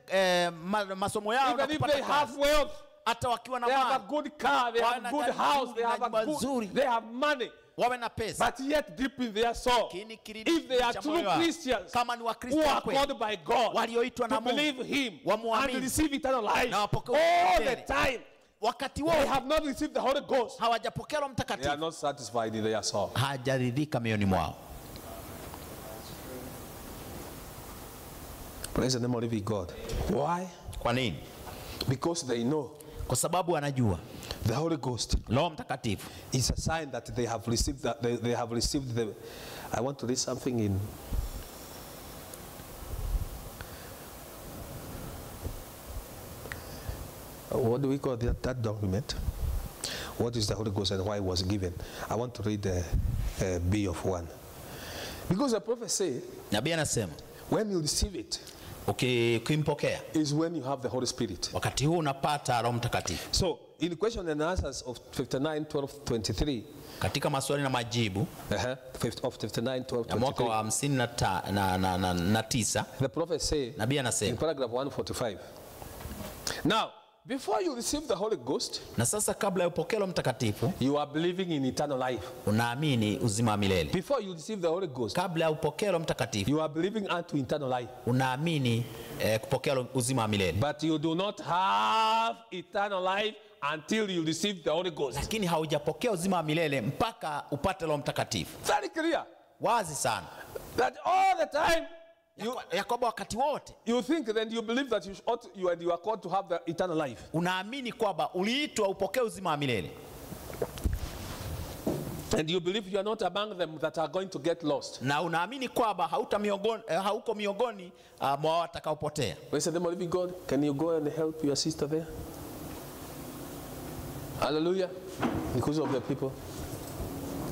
masomo yao na even if kupata they have kazi, wealth, hata wakiwa na they have a mali, good car, they have Wana a good gari house, nzuri they na have a nyumba good, nzuri. they have money. wawe na pesa, But yet deep in their soul, lakini kilindi if they are cha true moyo wao, Christians kama ni who Wakristo wa are kweli called by God walioitwa na to Mungu, believe Him wamuamini, and receive eternal life, na wapokee all the milele, time wakati they wote have not received the Holy Ghost, hawajapokea Roho they are Mtakatifu, not satisfied in their soul. hajaridhika mioyoni mwao. Praise the name of living God. Why? Kwa nini? Because they know Kwa sababu anajua the Holy Ghost Roho Mtakatifu is a sign that they have received that they have received the. I want to read something in. What do we call that document? What is the Holy Ghost and why it was given? I want to read the B of 1. Because the prophet said, nabii anasema when you receive it, ukimpokea is when you have the Holy Spirit. wakati huu unapata Roho Mtakatifu. So, in the question and answers of 59, 12, 23, Katika maswali na majibu of 59, 12, ya mwaka 23, wa 59 the prophet said nabii in anasema, paragraph 145, now, before you receive the Holy Ghost, na sasa kabla ya upokea Roho Mtakatifu you are believing in eternal life. unaamini uzima wa milele. Before you receive the Holy Ghost, Kabla ya upokea Roho Mtakatifu you are believing unto eternal life. unaamini kupokea uzima wa milele, But you do not have eternal life until you receive the Holy Ghost. lakini haujapokea uzima wa milele mpaka upate Roho Mtakatifu. Very clear. Wazi sana That all the time ya kwamba wakati wote you think then you believe that you are called to have the eternal life. unaamini kwamba uliitwa upokee uzima wa milele, And you believe you are not among them that are going to get lost. na unaamini kwamba hauko miongoni mwa watakaopotea. Praise the name of living God. Can you go and help your sister there? Hallelujah. Because of the people.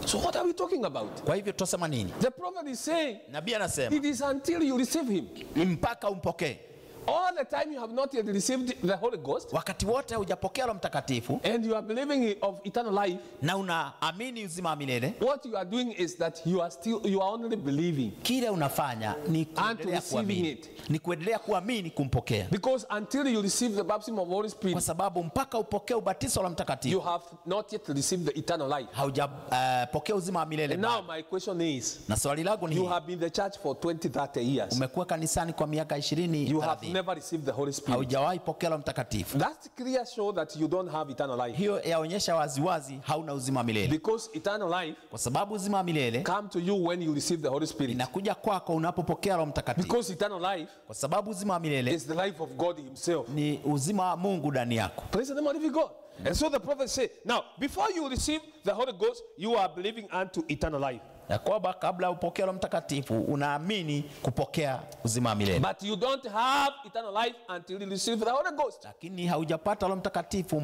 So what are we talking about? Kwa hivyo tutasema nini? The prophet is saying Nabii anasema it is until you receive Him. ni mpaka umpokee. All the time you have not yet received the Holy Ghost, Wakati wote hujapokea Roho Mtakatifu and you are believing of eternal life, na unaamini uzima wa milele, what you are doing is that you are only believing. kile unafanya ni And kuendelea receiving kuamini, it. ni kuendelea kuamini kumpokea, Because until you receive the baptism of the Holy kwa Spirit, sababu mpaka upokee ubatizo wa you Mtakatifu have not yet received the eternal life. haujapokea uzima wa milele. And now my question is, Na swali langu ni you hili, have been in the church for 20, 30 years. umekuwa kanisani kwa miaka 20, You have 30, never received the Holy Spirit. haujawahi pokea Roho Mtakatifu, That's clear show that you don't have eternal life. hiyo yaonyesha waziwazi hauna uzima wa milele, Because eternal life kwa sababu uzima wa milele come to you when you receive the Holy Spirit. inakuja kwako unapopokea Roho Mtakatifu, Because eternal life kwa sababu uzima wa milele is the life of God himself. ni uzima wa Mungu ndani yako. Praise the name of living God. And so the prophet said, now, before you receive the Holy Ghost, you are believing unto eternal life. Ya kwamba kabla upokea Roho Mtakatifu unaamini kupokea uzima wa milele, But you don't have eternal life until you receive the Holy Ghost. lakini haujapata Roho Mtakatifu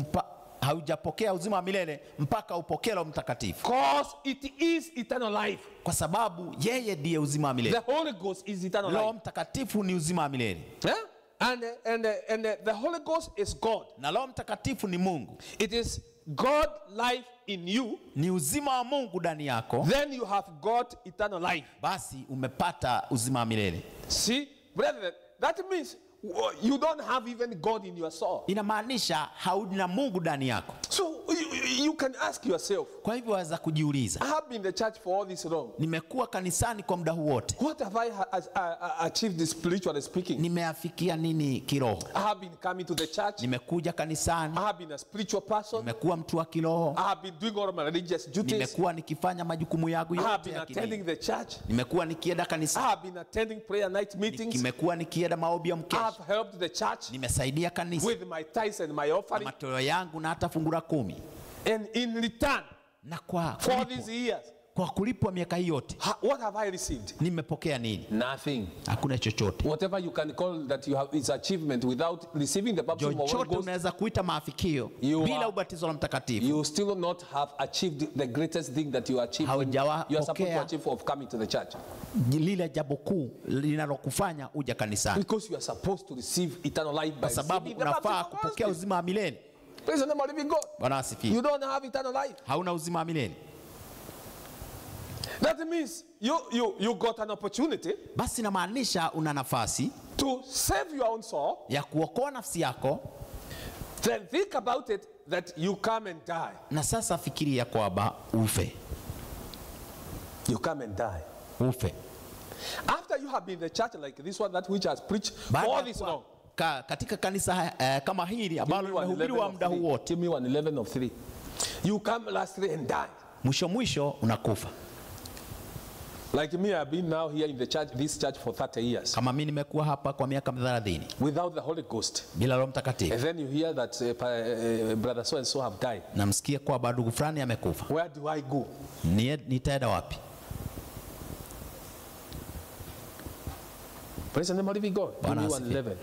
haujapokea uzima wa milele mpaka upokee Roho Mtakatifu, Because it is eternal life. kwa sababu yeye ndiye uzima wa milele. The Holy Ghost is eternal Roho life. Mtakatifu ni uzima wa milele, Yeah? And the Holy Ghost is God. na Roho Mtakatifu ni Mungu, It is God life in you. ni uzima wa Mungu ndani yako, Then you have got eternal life. basi umepata uzima wa milele. See, brethren, that means you don't have even God in your soul. Inamaanisha hauna Mungu ndani yako. So you can ask yourself, Kwa hivyo waweza kujiuliza, I have been in the church for all this long. nimekuwa kanisani kwa muda huu wote, What have I achieved spiritually speaking? nimeafikia nini kiroho? I have been coming to the church. Nimekuja kanisani, I have been a spiritual person. nimekuwa mtu wa kiroho, I have been doing all my religious duties. nimekuwa nikifanya majukumu yangu I have yote been ya attending kidini, the church. nimekuwa nikienda I kanisani, have been attending prayer night meetings. nimekuwa nikienda maombi ya I mkesha, have helped the church nimesaidia kanisa with my tithes and my na offering. matoleo yangu na hata fungu la 10, And in return na kwa for kulipwa, these years, kwa kulipwa miaka hii yote what have I received? nimepokea nini? Nothing. Hakuna chochote. Whatever you can call that you have is achievement without receiving the baptism of the Holy Chochote Ghost, unaweza kuita maafikio You bila are- ubatizo wa Mtakatifu, you still not have achieved the greatest thing that you achieved. Haujawa You are supposed to pokea- achieve of coming to the church. lile jambo kuu linalokufanya uja kanisani, Because you are supposed to receive eternal life by kwa sababu receiving the baptism unafaa of the Holy kupokea Spirit. uzima wa milele. Praise the name of the living God. Bwana asifiwe. You don't have eternal life. Hauna uzima wa milele, That means you got an opportunity basi inamaanisha una nafasi to save your own soul. ya kuokoa nafsi yako, Then think about it that you come and die. na sasa fikiria kwamba ufe. You come and die. Ufe After you have been in the church like this one, that which has preached for baada all ya this kuwa long. katika kanisa kama hili Give ambalo me 1:11 limehubiriwa of muda huu 3. wote, Give me 1:11 of 3. You come lastly and die. mwisho unakufa. Like me, I've been now here in the church, this church for 30 years. Kama mimi nimekuwa hapa kwa miaka 30 Without the Holy Ghost. bila Roho Mtakatifu, And then you hear that brother so and so have died. namsikia kwamba ndugu fulani amekufa, Where do I go? nitaenda wapi? Praise the name of the living God. Give me Bwana asifiwe.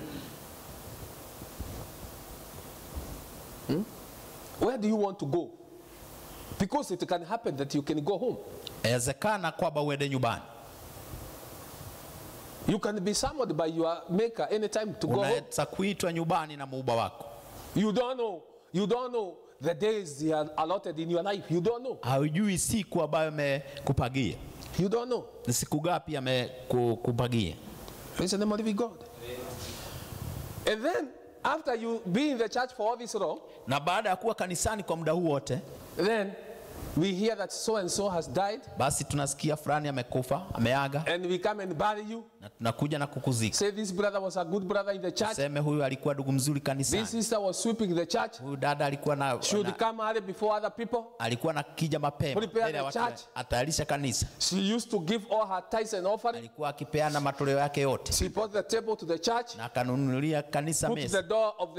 1:11. Where do you want to go? Because it can happen that you can go home. Inawezekana kwamba uende nyumbani, You can be summoned by your maker anytime to go home. unaweza kuitwa nyumbani na muumba wako. You don't know. You don't know the days they are allotted in your life. You don't know. Haujui siku ambayo amekupagia, You don't know. ni siku gapi amekupagia. Praise the name of the living God. And then after you be in the church for all this long, Na baada ya kuwa kanisani kwa muda huu wote, then we hear that so and so has died, basi tunasikia fulani amekufa, ameaga, and we come and bury you. na tunakuja na kukuzika. Say this brother was a good brother in the church. Seme huyu alikuwa ndugu mzuri This kanisani, sister was sweeping the church. huyu dada alikuwa Should come early before other people. alikuwa na kija mapema Prepare mbele ya the watu, church. atayarisha kanisa, She used to give all her tithes and offering. alikuwa akipeana matoleo yake yote, She brought the table to the church, na akanunulia kanisa put mesa, the door of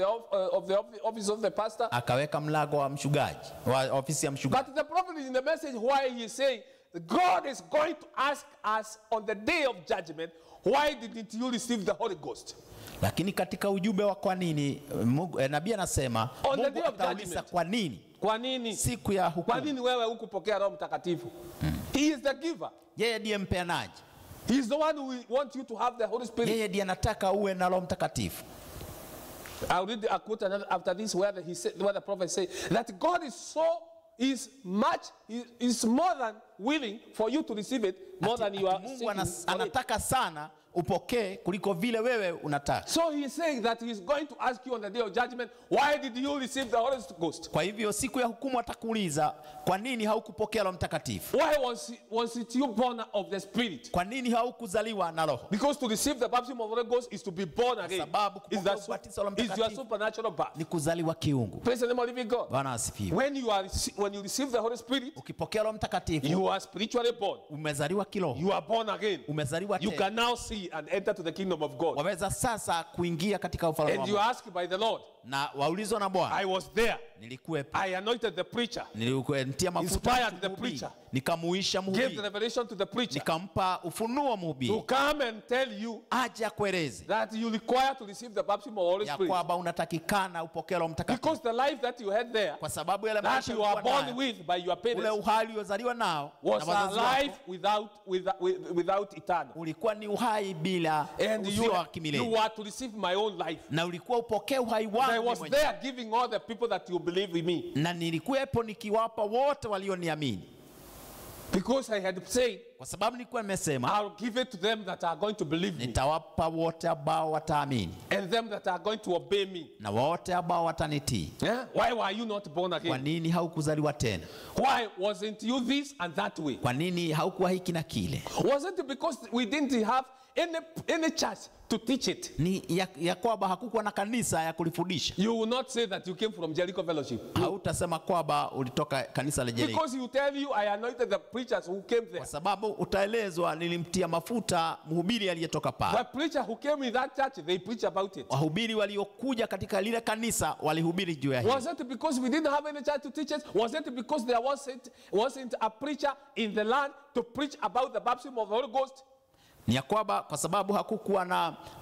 the office of the pastor. akaweka mlango wa mchungaji, wa ofisi ya mchungaji. But the prophet is in the message why he say God is going to ask us on the day of judgment, why didn't you receive the Holy Ghost? Lakini katika ujumbe wa kwa nini nabii anasema On the Mungu day of atauliza judgment. kwa nini Kwa nini? siku ya Kwa hukumu. nini wewe hukupokea Roho Mtakatifu? He is the giver. Yeye ndiye mpeanaji, He is the one who wants you to have the Holy Spirit. yeye ndiye anataka uwe na Roho Mtakatifu. I'll read a quote after this where the prophet said that God is more than willing for you to receive it more than you are Mungu seeking for it. anataka sana upokee kuliko vile wewe unataka. So he is saying that he is going to ask you on the day of judgment, why did you receive the Holy Ghost? Kwa hivyo siku ya hukumu atakuuliza, kwa nini haukupokea Roho Mtakatifu? Why was it you born of the Spirit? Kwa nini haukuzaliwa na Roho? Because to receive the baptism of the Holy Ghost is to be born again. Sababu kupokea ubatizo wa Roho Is your supernatural birth. ni kuzaliwa kiungu. Praise the name of the living God. Bwana asifiwe. When you receive the Holy Spirit, Ukipokea Roho Mtakatifu, you are spiritually born. umezaliwa kiroho. You are born again. Umezaliwa You tena. can now see and enter to the kingdom of God. Waweza sasa kuingia katika ufalme wa And you Mungu. ask by the Lord. Na waulizwa na Bwana. I was there. Nilikuwepo. I anointed the preacher. Nilikuwa mafuta Inspired the preacher. nikamuisha Gave the mhubiri. revelation to the preacher. Nikampa ufunuo To mhubiri. come and tell you Aje akueleze that you require to receive the baptism of the Holy ya Spirit. kwamba unatakikana upokee Roho Mtakatifu. Because the life that you had there, Kwa sababu yale that maisha you are ulikuwa born nayo, with by your ule parents, uhai uliozaliwa nao na was a wazazi wako, life without eternal. ulikuwa ni uhai bila And usio wa you kimilele. are to receive my own life. Na ulikuwa upokee uhai I wangu was mwenyewe. there giving all the people that you believe in me. Na nilikuwepo nikiwapa wote walioniamini. Because I had said, Kwa sababu nilikuwa nimesema I'll give it to them that are going to believe me. nitawapa wote ambao wataamini And them that are going to obey me. na wote ambao watanitii. Yeah? Why were you not born Kwa again? nini haukuzaliwa tena? Why wasn't you this and that way? Kwa nini haukuwa hiki na kile? Was it because we didn't have any church to teach it? Ni ya kwamba hakukuwa na kanisa ya kulifundisha. You will not say that you came from Jericho Fellowship. Hautasema kwamba ulitoka kanisa la Jericho. Because you tell you, I anointed the preachers who came there. Kwa sababu utaelezwa nilimtia mafuta mhubiri aliyetoka The pale. preacher who came in that church, they preach about it. Wahubiri waliokuja katika lile kanisa walihubiri juu ya hilo. Was it because we didn't have any church to teach it? Was it because there wasn't a preacher in the land to preach about the baptism of the Holy Ghost? Ni ya kwamba kwa sababu hakukuwa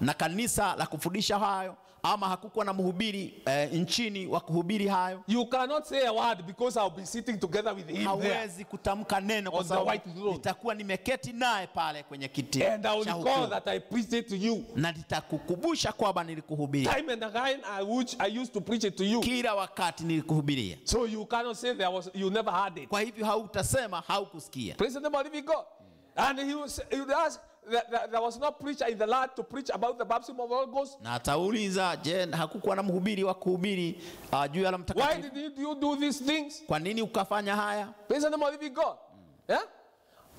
na kanisa la kufundisha hayo, ama hakukuwa na mhubiri nchini wa kuhubiri hayo. You cannot say a word because I'll be sitting together with him there. Hawezi kutamka neno kwa On the sababu white throne. nitakuwa nimeketi naye pale kwenye kiti And I will cha recall hukumu. that I preached it to you. Na nitakukumbusha kwamba nilikuhubiria. Time and again I used to preach it to you. Kila wakati nilikuhubiria. So you cannot say you never heard it. Kwa hivyo hautasema haukusikia. Praise the name of the living God. And he would ask that there was no preacher in the land to preach about the baptism of the Holy Ghost. Na atauliza, je, hakukuwa na mhubiri wa kuhubiri juu ya Roho Why Mtakatifu? did you do these things? Kwa nini ukafanya haya? Praise the name of the living God. Yeah?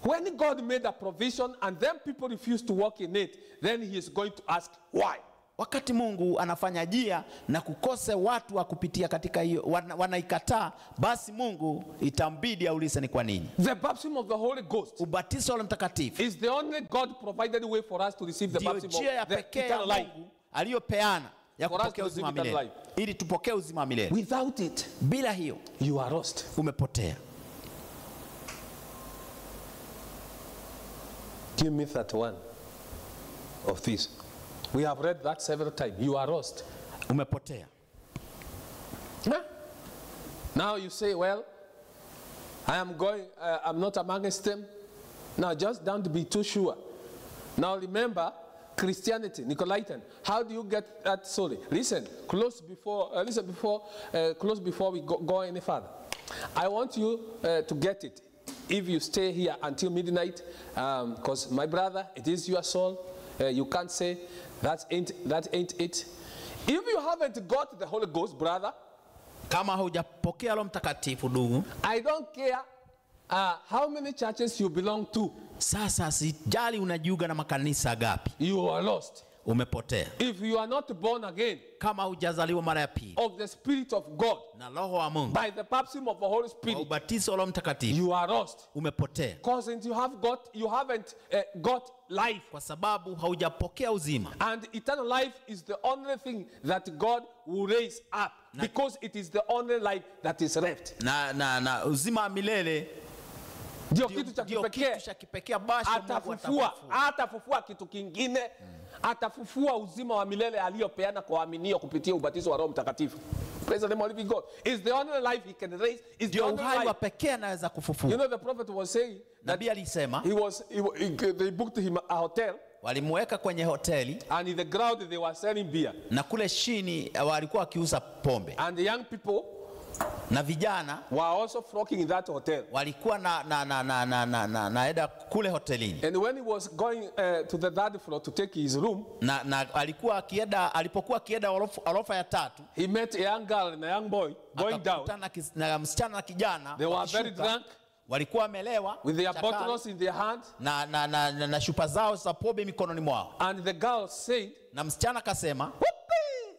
When God made a provision and then people refuse to walk in it, then he is going to ask why. Wakati Mungu anafanya njia na kukose watu wa kupitia katika hiyo wanaikataa, basi Mungu itambidi aulize ni kwa nini. The baptism of the Holy Ghost Ubatizo wa Roho Mtakatifu is the only God provided way for us to receive the ndio baptism njia ya of the pekee ya eternal life. Mungu aliyopeana ya For us kupokea to receive uzima eternal milele, ili tupokee uzima milele. Without it, Bila hiyo you are lost. umepotea. Give me that one of this. We have read that several times. You are lost. Umepotea. Huh? Now you say, well, I'm not amongst them. Now just don't be too sure. Now remember, Christianity, Nicolaitan. How do you get that? Sorry, listen. Close before we go any further. I want you to get it. If you stay here until midnight, because my brother, it is your soul. You can't say that ain't it. If you haven't got the Holy Ghost, brother, Kama hujapokea Roho Mtakatifu ndugu, I don't care how many churches you belong to. sasa sijali unajiunga na makanisa gapi, You are lost. umepotea. If you are not born again Kama hujazaliwa mara ya pili of the Spirit of God na Roho wa Mungu, by the baptism of the Holy kwa Spirit, ubatizo wa Roho Mtakatifu, you are lost. umepotea. Because you haven't got life. Kwa sababu haujapokea uzima. And eternal life is the only thing that God will raise up, because it is the only life that is left. Na uzima wa milele Ndio kitu cha ndio kipekee. kitu cha kipekee ambacho Mungu Atafufua kitu kingine. Atafufua uzima wa milele aliyopeana kwa waaminio kupitia ubatizo wa Roho Mtakatifu. Praise the name of the living God. Is the only life he can raise. Is the ndio only uhai wa life. pekee anaweza kufufua. You know, the prophet was saying that Nabii alisema they booked him a hotel, walimweka kwenye hoteli and in the ground they were selling beer. na kule chini walikuwa wakiuza pombe. And the young people na vijana were also flocking in that hotel. walikuwa naenda kule hotelini. And when he was going to the third floor to take his room, Na alipokuwa akienda orofa ya 3, he met a young girl and a young boy going down. na msichana na kijana. They were very drunk, walikuwa wamelewa with their bottles in their hand. na chupa zao za pombe mikononi mwao. And the girl said, Na msichana akasema,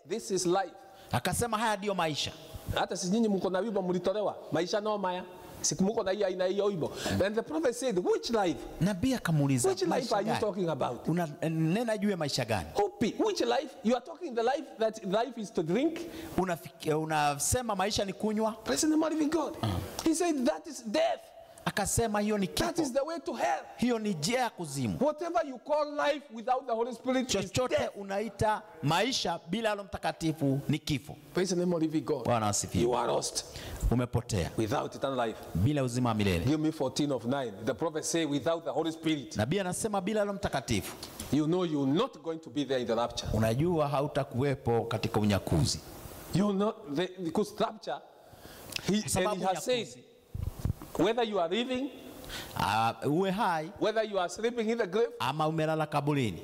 this is life. akasema haya ndio maisha. Hata si nyinyi mko na wimbo mlitolewa, maisha no maya. Siku mko na aina hiyo wimbo. And the prophet said, which life? Nabii akamuuliza, Which life are you talking about? Unanena juu ya maisha gani? Hope. Which life? You are talking the life that life is to drink? Unasema maisha ni kunywa? Praise the name of God. He said that is death. Akasema hiyo ni That kifo. is the way to hell. Hiyo ni njia ya kuzimu. Whatever you call life without the Holy Spirit is Chochote death. unaita maisha bila Roho Mtakatifu ni kifo. Praise the name of God. Bwana asifiwe. You are lost Umepotea without eternal life. bila uzima wa milele. Give me 14:9. The prophet say without the Holy Spirit, Nabii anasema bila Roho Mtakatifu, you know you're not going to be there in the rapture. unajua hautakuwepo katika unyakuzi. You know because rapture, he has said whether you are living, Uwe hai whether you are sleeping in the grave, ama umelala kaburini.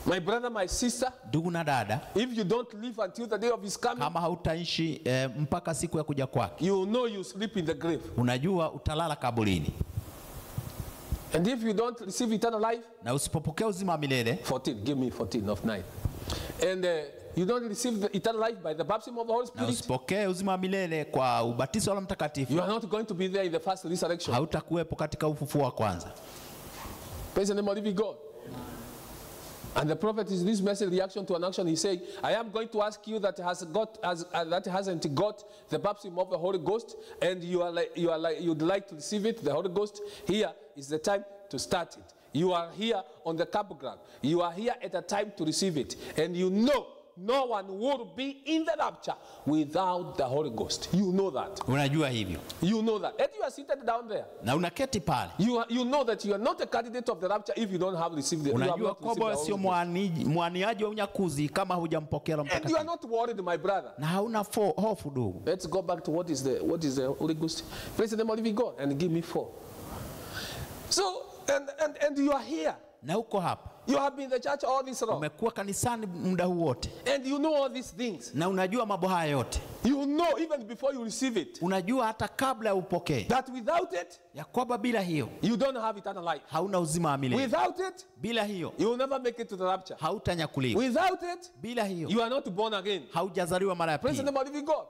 my brother, my sister, Ndugu na dada, if you don't live until the day of his coming, kama hautaishi mpaka siku ya kuja kwake, you know you sleep in the grave. unajua utalala kaburini. And if you don't receive eternal life, Na usipopokea uzima wa milele, 14, give me 14:9. And you don't receive the eternal life by the baptism of the Holy na Spirit, usipokee uzima wa milele kwa ubatizo wa Roho Mtakatifu, you are not going to be there in the first resurrection. hautakuwepo katika ufufuo wa kwanza. Praise the name of living God. And the prophet is this message reaction to an action. He said, I am going to ask you that hasn't got the baptism of the Holy Ghost, and you'd like to receive it, the Holy Ghost. Here is the time to start it. You are here on the campground. You are here at a time to receive it, and you know no one will be in the rapture without the Holy Ghost. You know that. Unajua hivyo. You know that. And you are seated down there. Na unaketi pale. You know that you are not a candidate of the rapture if you don't have received the. Unajua kwamba sio mwaniaji wa unyakuzi kama hujampokea Roho And you are Mtakatifu. not worried, my brother. Na hauna hofu ndugu. Let's go back to what is the Holy Ghost. Praise the name of living God and give me 4. So and you are here. Na uko hapa. You have been in the church all this long. Umekuwa kanisani muda huu wote. And you know all these things. Na unajua mambo haya yote. You know even before you receive it. Unajua hata kabla ya upokee. That without it, ya kwamba bila hiyo you don't have eternal life. Hauna uzima wa milele. Without it, bila hiyo you will never make it to the rapture. Hautanyakuliwa. Without it, bila hiyo you are not born again. Haujazaliwa mara ya pili. Praise the name of living God.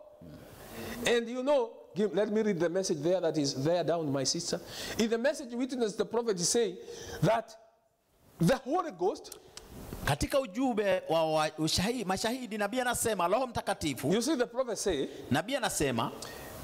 And you know, let me read the message there that is there down, my sister. In the message witness, the prophet is saying that the Holy Ghost, katika ujumbe wa mashahidi, nabii anasema Roho Mtakatifu. You see the prophet say, nabii anasema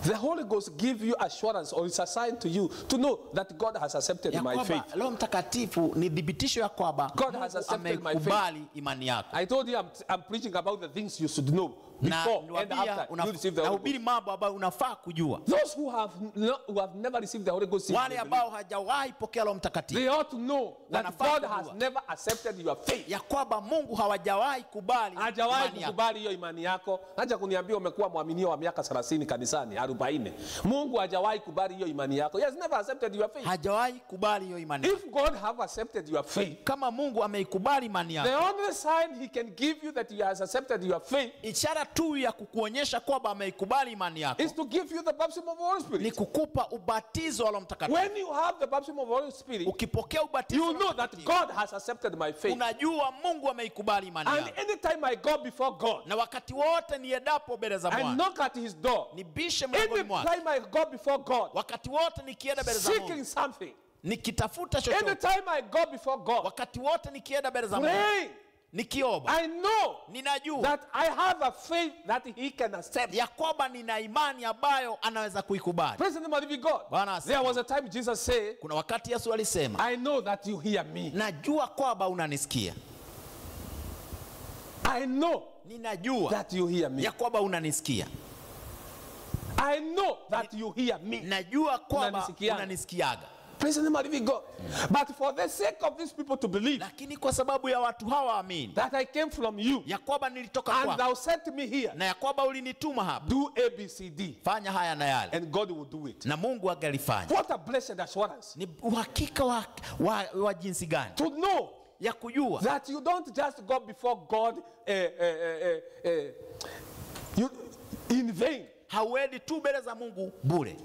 the Holy Ghost give you assurance, or it's a sign to you to know that God has accepted my faith. Roho Mtakatifu ni dhibitisho ya kwamba God has accepted my faith. Imani yako. I told you I'm preaching about the things you should know before and after you receive the Holy Ghost. Mambo ambayo unafaa kujua. Those who have never received the Holy Ghost, wale ambao hajawahi pokea Roho Mtakatifu, they ought to know that God has never accepted your faith. Ya kwamba Mungu hawajawahi kubali. Hajawahi kukubali hiyo imani yako. Acha kuniambia umekuwa mwaminio wa miaka 30 kanisani, 40. Mungu hajawahi kubali hiyo imani yako. He has never accepted your faith. Hajawahi kubali hiyo imani yako. If God have accepted your faith, kama Mungu ameikubali imani yako, the only sign he can give you that he has accepted your faith, ishara tu ya kukuonyesha kwamba ameikubali imani yako, is to give you the baptism of the Holy Spirit. Ni kukupa ubatizo wa Roho Mtakatifu. When you have the baptism of the Holy Spirit, ukipokea ubatizo, you know that God has accepted my faith. Unajua Mungu ameikubali imani yako. And anytime I go before God, na wakati wote niedapo mbele za Bwana, I knock at his door. Nibishe mlangoni mwake. Anytime I go before God, wakati wote nikienda mbele za Mungu, seeking something, nikitafuta chochote. Anytime I go before God, wakati wote nikienda mbele za Mungu, nikiomba, I know ninajua that I have a faith that he can accept. Ya kwamba nina imani ambayo anaweza kuikubali. Praise the name of God. There was a time Jesus said, kuna wakati Yesu alisema, I know that you hear me. Najua kwamba unanisikia. I know ninajua that you hear me. Ya kwamba unanisikia. I know that you hear me. Najua kwamba unanisikiaga. Praise the name of living God. But for the sake of these people to believe Lakini kwa sababu ya watu hawa amini that I came from you ya kwamba nilitoka and kwako thou sent me here, na ya kwamba ulinituma hapa, do ABCD, fanya haya na yale, and God will do it. na Mungu angelifanya. What a blessed assurance Ni uhakika wa jinsi gani to know ya kujua that you don't just go before God you, in vain. hauendi tu mbele za Mungu bure.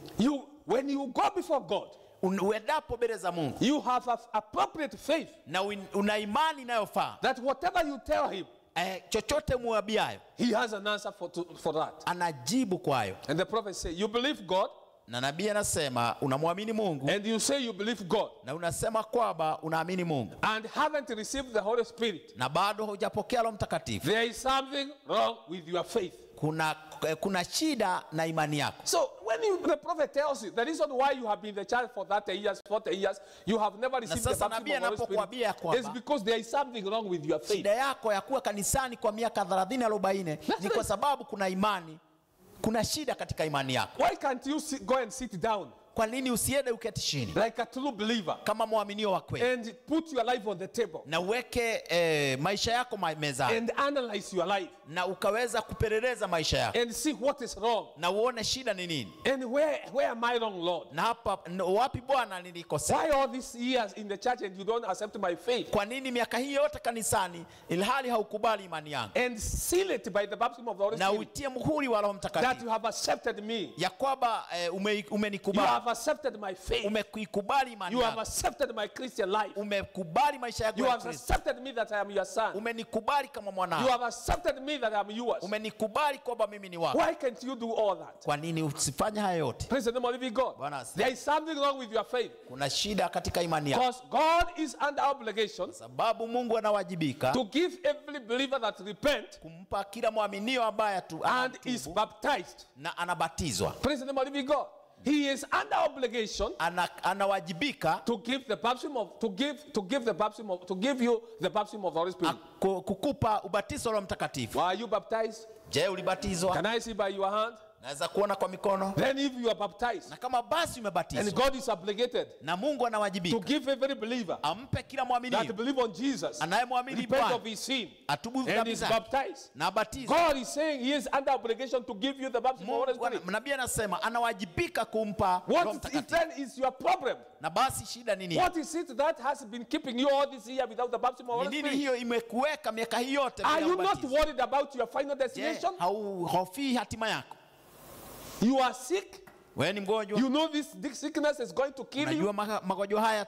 When you go before God, Uendapo mbele za Mungu you have appropriate faith na una imani inayofaa, that whatever you tell him, chochote muabiayo he has an answer for that. anajibu kwayo. And the prophet say, you believe God, Na nabii anasema unamwamini Mungu, and you say you believe God, na unasema kwamba unaamini Mungu, and haven't received the Holy Spirit, na bado hujapokea Roho Mtakatifu. there is something wrong with your faith. Kuna shida na imani yako. So when the prophet tells you the reason why you have been in the church for 30 years, 40 years, you have never received the baptism of the Holy Spirit, it's because there is something wrong with your faith. Shida yako ya kuwa kanisani kwa miaka 30 40 ni kwa sababu kuna imani, kuna shida katika imani yako. Why can't you go and sit down Kwa nini usiende uketi chini like a true believer kama mwaminio wa kweli and put your life on the table na uweke maisha yako mezani and analyze your life na ukaweza kupeleleza maisha yako and see what is wrong na uone shida ni nini, and where am I wrong, Lord? na hapa wapi Bwana nilikosea? Why all these years in the church and you don't accept my faith? Kwa nini miaka hii yote kanisani ilhali haukubali imani yangu? And seal it by the baptism of the Holy Na Spirit uitie muhuri wa Roho that Mtakatifu you have accepted me, ya kwamba you umenikubali, have accepted my faith, umekuikubali imani you have yangu, accepted my Christian life, umekubali maisha yako you ya have Kristo, accepted me that I am your son, umenikubali kama you mwanao, have accepted me that I am yours. umenikubali kwamba mimi ni wako. Why can't you do all that? Kwa nini usifanye haya yote? Praise the name of the living God. Bwana asifiwe. There is something wrong with your faith Kuna shida katika imani yako, because God is under obligation sababu Mungu anawajibika to give every believer that repent kumpa kila mwaminio ambaye and is anatubu baptized. na anabatizwa. Praise the name of the living God. He is under obligation Anawajibika to give the baptism of to give you the baptism of the Holy Spirit. kukupa ubatizo wa Mtakatifu. Were you baptized? Je, ulibatizwa? Can I see by your hand? Naweza kuona kwa mikono. Then if you are baptized Na kama basi and umebatizwa God is obligated na Mungu to anawajibika give every believer ampe kila that mwaminio believe on Jesus, anayemwamini repent Bwana of his sin, atubu and dhambi is zake baptized. na batizwa. God is saying he is under obligation to give you the baptism of the Holy Spirit. Nabii anasema anawajibika kumpa Roho What if Mtakatifu. then is your problem? Na basi shida ni nini? What is it that has been keeping you all this year without the baptism of the Ni Holy nini Spirit? hiyo imekuweka miaka hii yote Are bila you not ubatizo? worried about your final Je, destination? hauhofii hatima yako? You are sick. Wewe ni mgonjwa. You know this sickness is going to kill Unajua you, magonjwa haya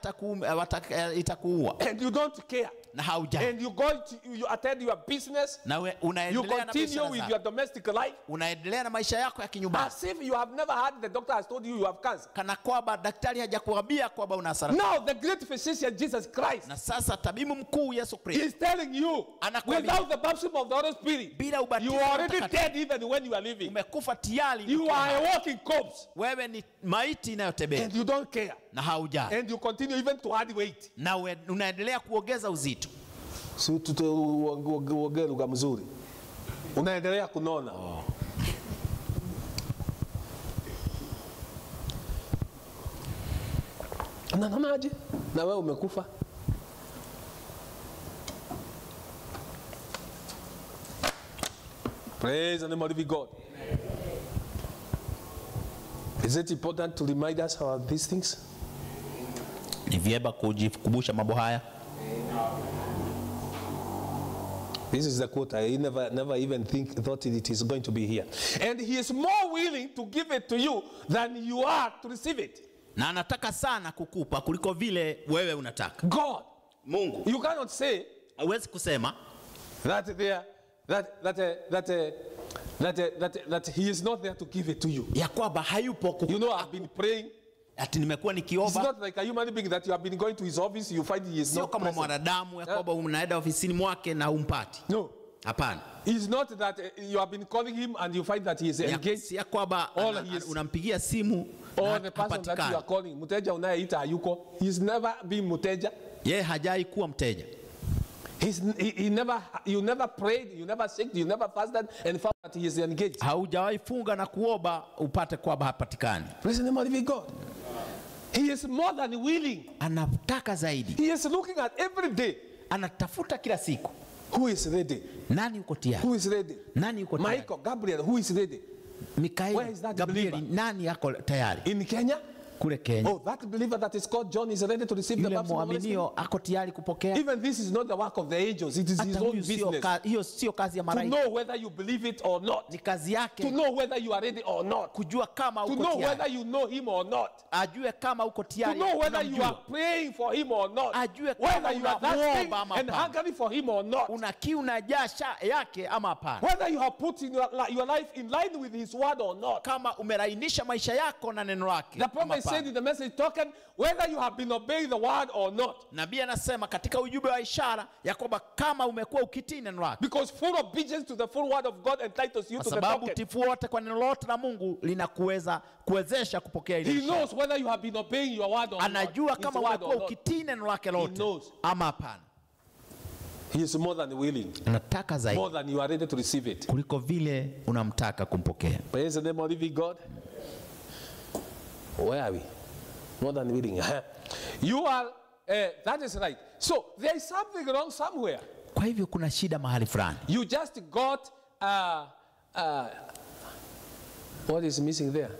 itakuua and you don't care. na haujali. And you attend your business. Na You unaendelea na continue biashara with zako. your domestic life Unaendelea na maisha yako ya kinyumbani. as if you have never had the doctor has told you have cancer. Kana kwamba daktari hajakuambia kwamba una saratani. Now the great physician Jesus Christ Na sasa tabibu mkuu Yesu Kristo is telling you, Anakuambia. without the baptism of the Holy Spirit, bila ubatizo you wa are already Mtakatifu, dead even when you are living. umekufa tayari. You ukiwa are a hai. walking corpse, Wewe ni maiti inayotembea and you don't care, na haujali. and you continue even to add weight. Na unaendelea kuongeza uzito. Si tuongee lugha mzuri, unaendelea kunona. Unanaje? Na wewe umekufa. Praise the name of the living God. Is it important to remind us about these things? Ni vyema kujikumbusha mambo haya. This is the quote. I never even thought it is going to be here. And he is more willing to give it to you than you are to receive it. Na anataka sana kukupa kuliko vile wewe unataka. God. Mungu. You cannot say Hauwezi kusema that he is not there to give it to you. ya kwamba hayupo kukupa. You know, I've been praying. Ati nimekuwa It's nikiomba. not like a human being that you have been going to his office, you find he is Sio not kama present. mwanadamu ya kwamba unaenda ofisini mwake na umpati. No. Hapana. It's not that you have been calling him and you find that he is engaged. Si ya kwamba unampigia simu Or na the person that you are hapatikani. calling, muteja unayeita hayuko. He's never been muteja. Yeye hajai kuwa mteja. You never prayed, you never sick, you never fasted and found that he is engaged. Haujawahi funga na kuomba upate kwamba hapatikani. Praise the name of the living God. He is more than willing. Anataka zaidi. He is looking at every day. Anatafuta kila siku. Who is ready? Nani yuko tayari? Who is ready? Nani yuko tayari? Michael, Gabriel, who is ready? Where Mikaeli, is that Gabrieli, believer? nani yako tayari? In Kenya? Kule Kenya. Oh, that believer that is called John is ready to receive the Yule baptism of the Holy Spirit. muaminio ako tayari kupokea. Even this is not the work of the angels. It is his Hata own huyu sio business. hiyo sio kazi ya To malaika. know whether you believe it or not. Ni kazi To yake know whether you are ready or not. kujua kama To uko know whether tayari. you know him or not. Ajue kama uko To tayari. know whether you are unamjua. praying for him or not. Ajue kama Whether you are thirsty unamuomba ama and hapana. hungry for him or not. Una kiu na jasha yake ama hapana. Whether you have put in your life in line with his word or not. Kama umerainisha maisha yako na neno lake. The prophet said in the message token, whether you have been obeying the word or not. Nabii anasema katika ujumbe wa ishara ya kwamba kama umekuwa ukitii neno lake. Because full obedience to the full word of God entitles you Kwa to the sababu token. utiifu wote kwa neno lote la Mungu kuwezesha kupokea ile He ishara. knows whether you have been obeying your word or Anajua not. kama His word umekuwa or not. ukitii neno lake He lote knows. ama hapana. He is more than willing. Anataka zaidi More than you are ready to receive it. kuliko vile unamtaka kumpokea. Praise the name of living God. Where are we? More than willing. You are, that is right. So there is something wrong somewhere. Kwa hivyo kuna shida mahali fulani. You just got, what is missing there?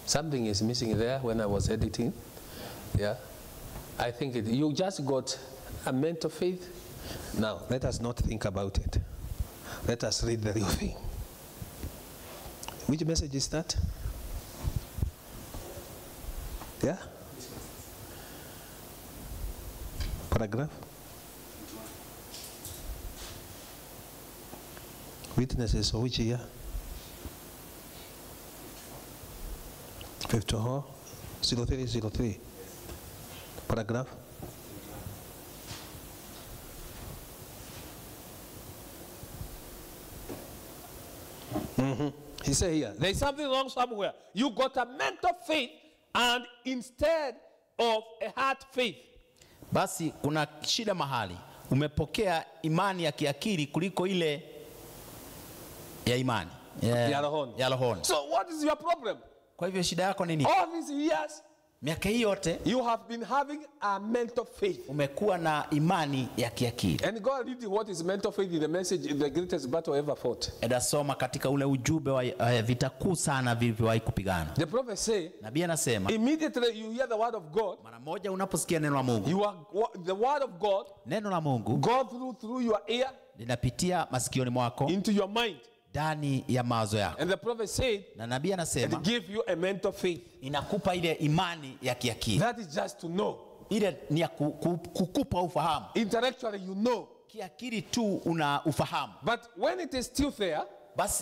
Something is missing there when I was editing. Yeah. I think you just got a mental faith. Now, let us not think about it. Let us read the real thing. Which message is that? Yeah? Paragraph? Witnesses of which year? 54 0303. Paragraph? He said here, there is something wrong somewhere. You got a mental faith and instead of a heart faith. Basi kuna shida mahali. Umepokea imani ya kiakili kuliko ile ya imani Ya rohoni. ya rohoni. So what is your problem? Kwa hivyo shida yako ni nini? All these years, Miaka hii yote you have been having a mental faith. umekuwa na imani ya kiakili. And God read what is mental faith in the message, in the greatest battle ever fought. Edasoma katika ule ujumbe wa vita kuu sana vilivyowahi kupigana. The prophet say, Nabii anasema immediately you hear the word of God, mara moja unaposikia neno la Mungu, you are the word of God, neno la Mungu go through your ear linapitia masikioni mwako into your mind. ndani ya mawazo yako. And the prophet said, Na nabii anasema it give you a mental faith. inakupa ile imani ya kiakili. That is just to know. Ile ni ya kukupa ufahamu. Intellectually you know. Kiakili tu una ufahamu. But when it is still there,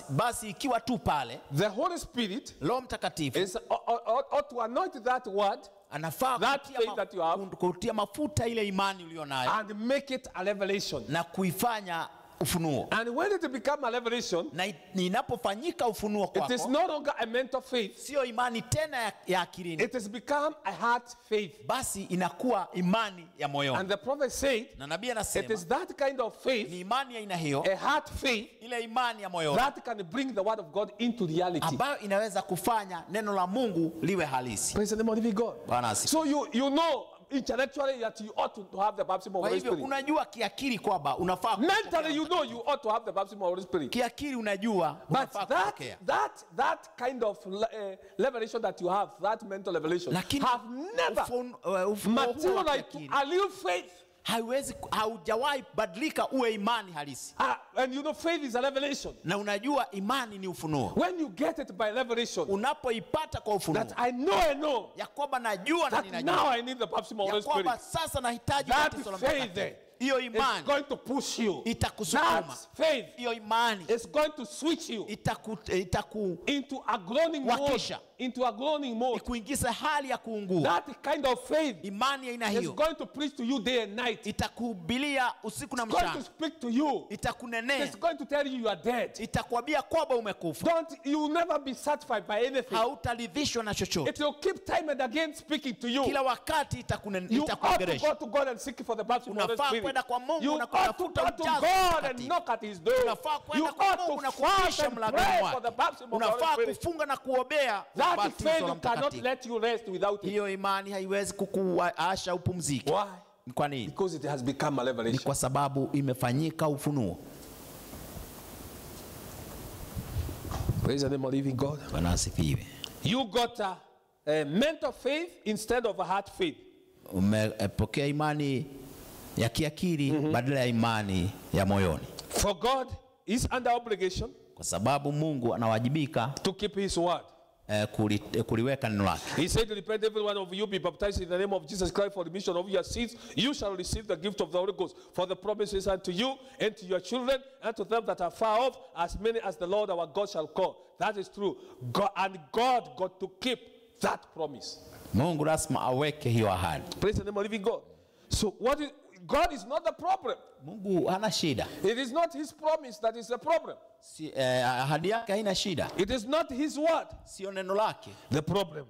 Basi ikiwa tu pale the Holy Spirit Roho Mtakatifu is ought to anoint that word anafaa that faith that you have, kutia mafuta ile imani ulionayo and make it a revelation. na kuifanya ufunuo. And when it become a revelation, Na inapofanyika ufunuo it is kwako, no longer a mental faith. sio imani tena ya akilini, It has become a heart faith. basi inakuwa imani ya moyoni. And the prophet said, Na nabii it is anasema that kind of faith, ni imani ya aina hiyo, a heart faith, ile imani ya moyoni that can bring the word of God into reality. ambayo inaweza kufanya neno la Mungu liwe halisi. Praise the name of living God. Bwana asifiwe. So you know intellectually that you ought to have the baptism of Kwa Holy hivyo Spirit. unajua kiakili kwamba unafaa kupokea. Mentally you know you ought to have the baptism of Holy Spirit. Kiakili unajua But unafaa kupokea. that kind of revelation that you have, that mental revelation, Lakini have never ufunuo huu wa materialized to kiakili a real faith. haujawahi badilika uwe imani halisi. And you know faith is a revelation. Na unajua imani ni ufunuo. When you get it by revelation, Unapoipata kwa ufunuo that I know ya kwamba najua na that ninajua now I need the baptism of ya Holy Spirit. kwamba sasa nahitaji That batizo la faith Mtakatifu. Hiyo is imani going to push you. itakusukuma. That faith Hiyo imani is going to switch you itaku into a groaning mode wakisha into a groaning ni mode. kuingiza hali ya kuungua. That kind of faith Imani ya aina is hiyo going to preach to you day and night. itakuhubilia usiku na It's going to mchana, speak to you. itakunenea, It's going to tell you you are dead. itakwambia kwamba umekufa. You will never be satisfied by anything. Hautaridhishwa na chochote, It will keep time and again speaking to you. kila wakati You ought to itakuongelesha. go to God and seek for the baptism of the Unafaa Spirit. kwenda kwa Mungu You na ought to go kutafuta to ujazo God and mtakatifu. knock at His door. Unafaa You kwenda kwa Mungu ought na to fast kubisha and mlangoni pray mwake. for the baptism of the Unafaa Holy Spirit. kufunga na kuombea That ubatizo wa faith cannot Mtakatifu. let you rest without it. Hiyo imani haiwezi kukuacha upumzike. Why? Kwa nini? Because it has become a Ni revelation. kwa sababu imefanyika ufunuo. Praise the name of living God. Bwana asifiwe. You got a mental faith instead of a heart faith. Umepokea imani ya kiakili badala ya imani ya moyoni, For God is under obligation kwa sababu Mungu anawajibika to keep His word. kuliweka neno lake. He said, repent every one of you, be baptized in the name of Jesus Christ for the remission of your sins. You shall receive the gift of the Holy Ghost. For the promise is unto you and to your children and to them that are far off, as many as the Lord our God shall call. That is true. God got to keep that promise. Mungu lazima aweke hiyo ahadi. Praise the name of living God. So God is not the problem. Mungu hana shida. It is not His promise that is the problem. Ahadi yake haina shida. It is not His word. Sio neno lake The problem.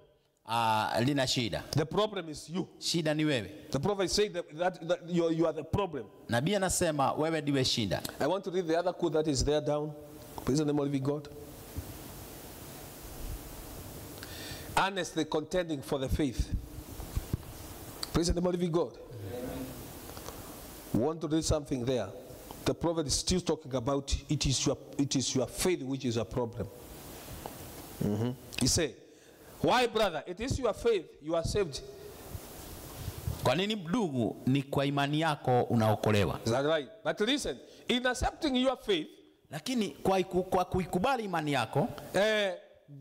lina shida. The problem is you. Shida ni wewe. The prophet is saying that you are the problem. Nabii anasema wewe ndiwe shida. I want to read the other quote that is there down. Praise the name of living God. Earnestly contending for the faith. Praise the name of living God. We want to read something there. The prophet is still talking about it is your faith which is a problem. He said, why, brother? It is your faith you are saved. Kwa nini ndugu? Ni kwa imani yako unaokolewa. Is that right? But listen, in accepting your faith, Lakini kwa kuikubali imani yako,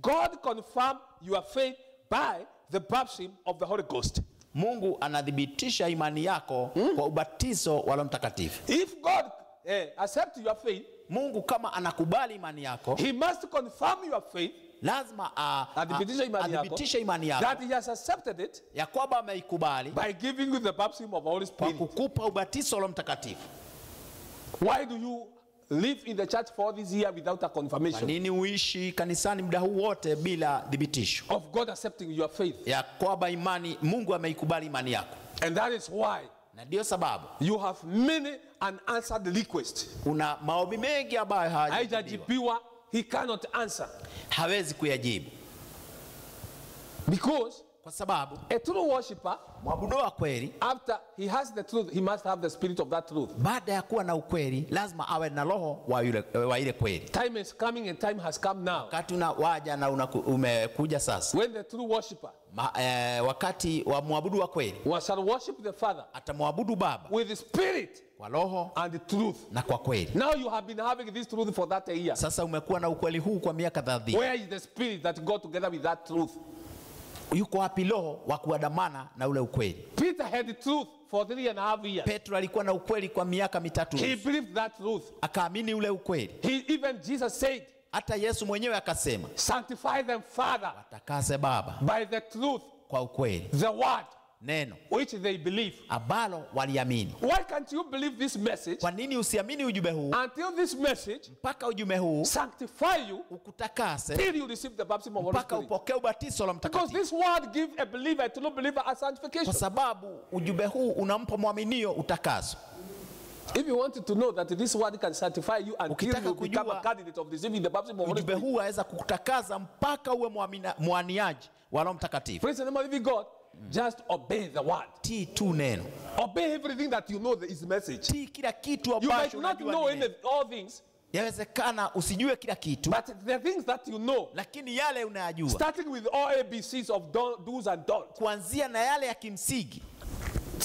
God confirmed your faith by the baptism of the Holy Ghost. Mungu anadhibitisha imani yako kwa ubatizo wa Roho Mtakatifu. If God accepts your faith, Mungu kama anakubali imani yako, He must confirm your faith, lazima adhibitishe imani yako, that He has accepted it ya kwamba ameikubali by giving you the baptism of the Holy kwa Spirit. kukupa ubatizo wa Roho Mtakatifu. Why do you live in the church for this year without a Kwa confirmation nini uishi kanisani muda huu wote bila dhibitisho of God accepting your faith? ya kwamba imani Mungu ameikubali imani yako? And that is why Na ndio sababu you have many unanswered requests. una maombi mengi ambayo hayajajibiwa, Haijajibiwa, He cannot answer. hawezi kuyajibu, Because kwa sababu a true worshipper, mwabudu wa kweli, after he has the truth, he must have the spirit of that truth. baada ya kuwa na ukweli, lazima awe na roho wa ile kweli. Time is coming and time has come now. Wakati unawaja na umekuja sasa. When the true worshipper Wakati wa mwabudu wa kweli shall worship the Father atamwabudu Baba with the spirit kwa roho and the truth. na kwa kweli. Now you have been having this truth for that year. Sasa umekuwa na ukweli huu kwa miaka 30. Where is the spirit that go together with that truth? Yuko wapi roho wa kuandamana na ule ukweli? Peter had the truth for 3.5 years. Petro alikuwa na ukweli kwa miaka 3. He believed that truth. Akaamini ule ukweli. Even Jesus said, hata Yesu mwenyewe akasema, sanctify them, Father, watakase Baba by the truth, kwa ukweli, the word, neno which they believe. ambalo waliamini. Why can't you believe this message Kwa nini usiamini ujumbe huu until this message mpaka ujumbe huu sanctify you ukutakase till you receive the baptism of Holy mpaka Spirit? upokee ubatizo la Because Mtakatifu? this word gives a believer, a true believer, a sanctification. Kwa sababu ujumbe huu unampa mwaminio utakaso. If you wanted to know that this word can sanctify you until Ukitaka you become a kujua candidate of receiving the baptism of Holy ujumbe Spirit, huu aweza kukutakaza mpaka uwe mwaniaji wa Roho Mtakatifu. praise the name of living God. Just obey the word. Tii tu neno. Obey everything that you know is message. Tii kila kitu You might ambacho not unajua know ni neno. all things, Yawezekana usijue kila kitu, but the things that you know, lakini yale unayajua, starting with all ABCs of do's and don'ts, kuanzia na yale ya kimsingi,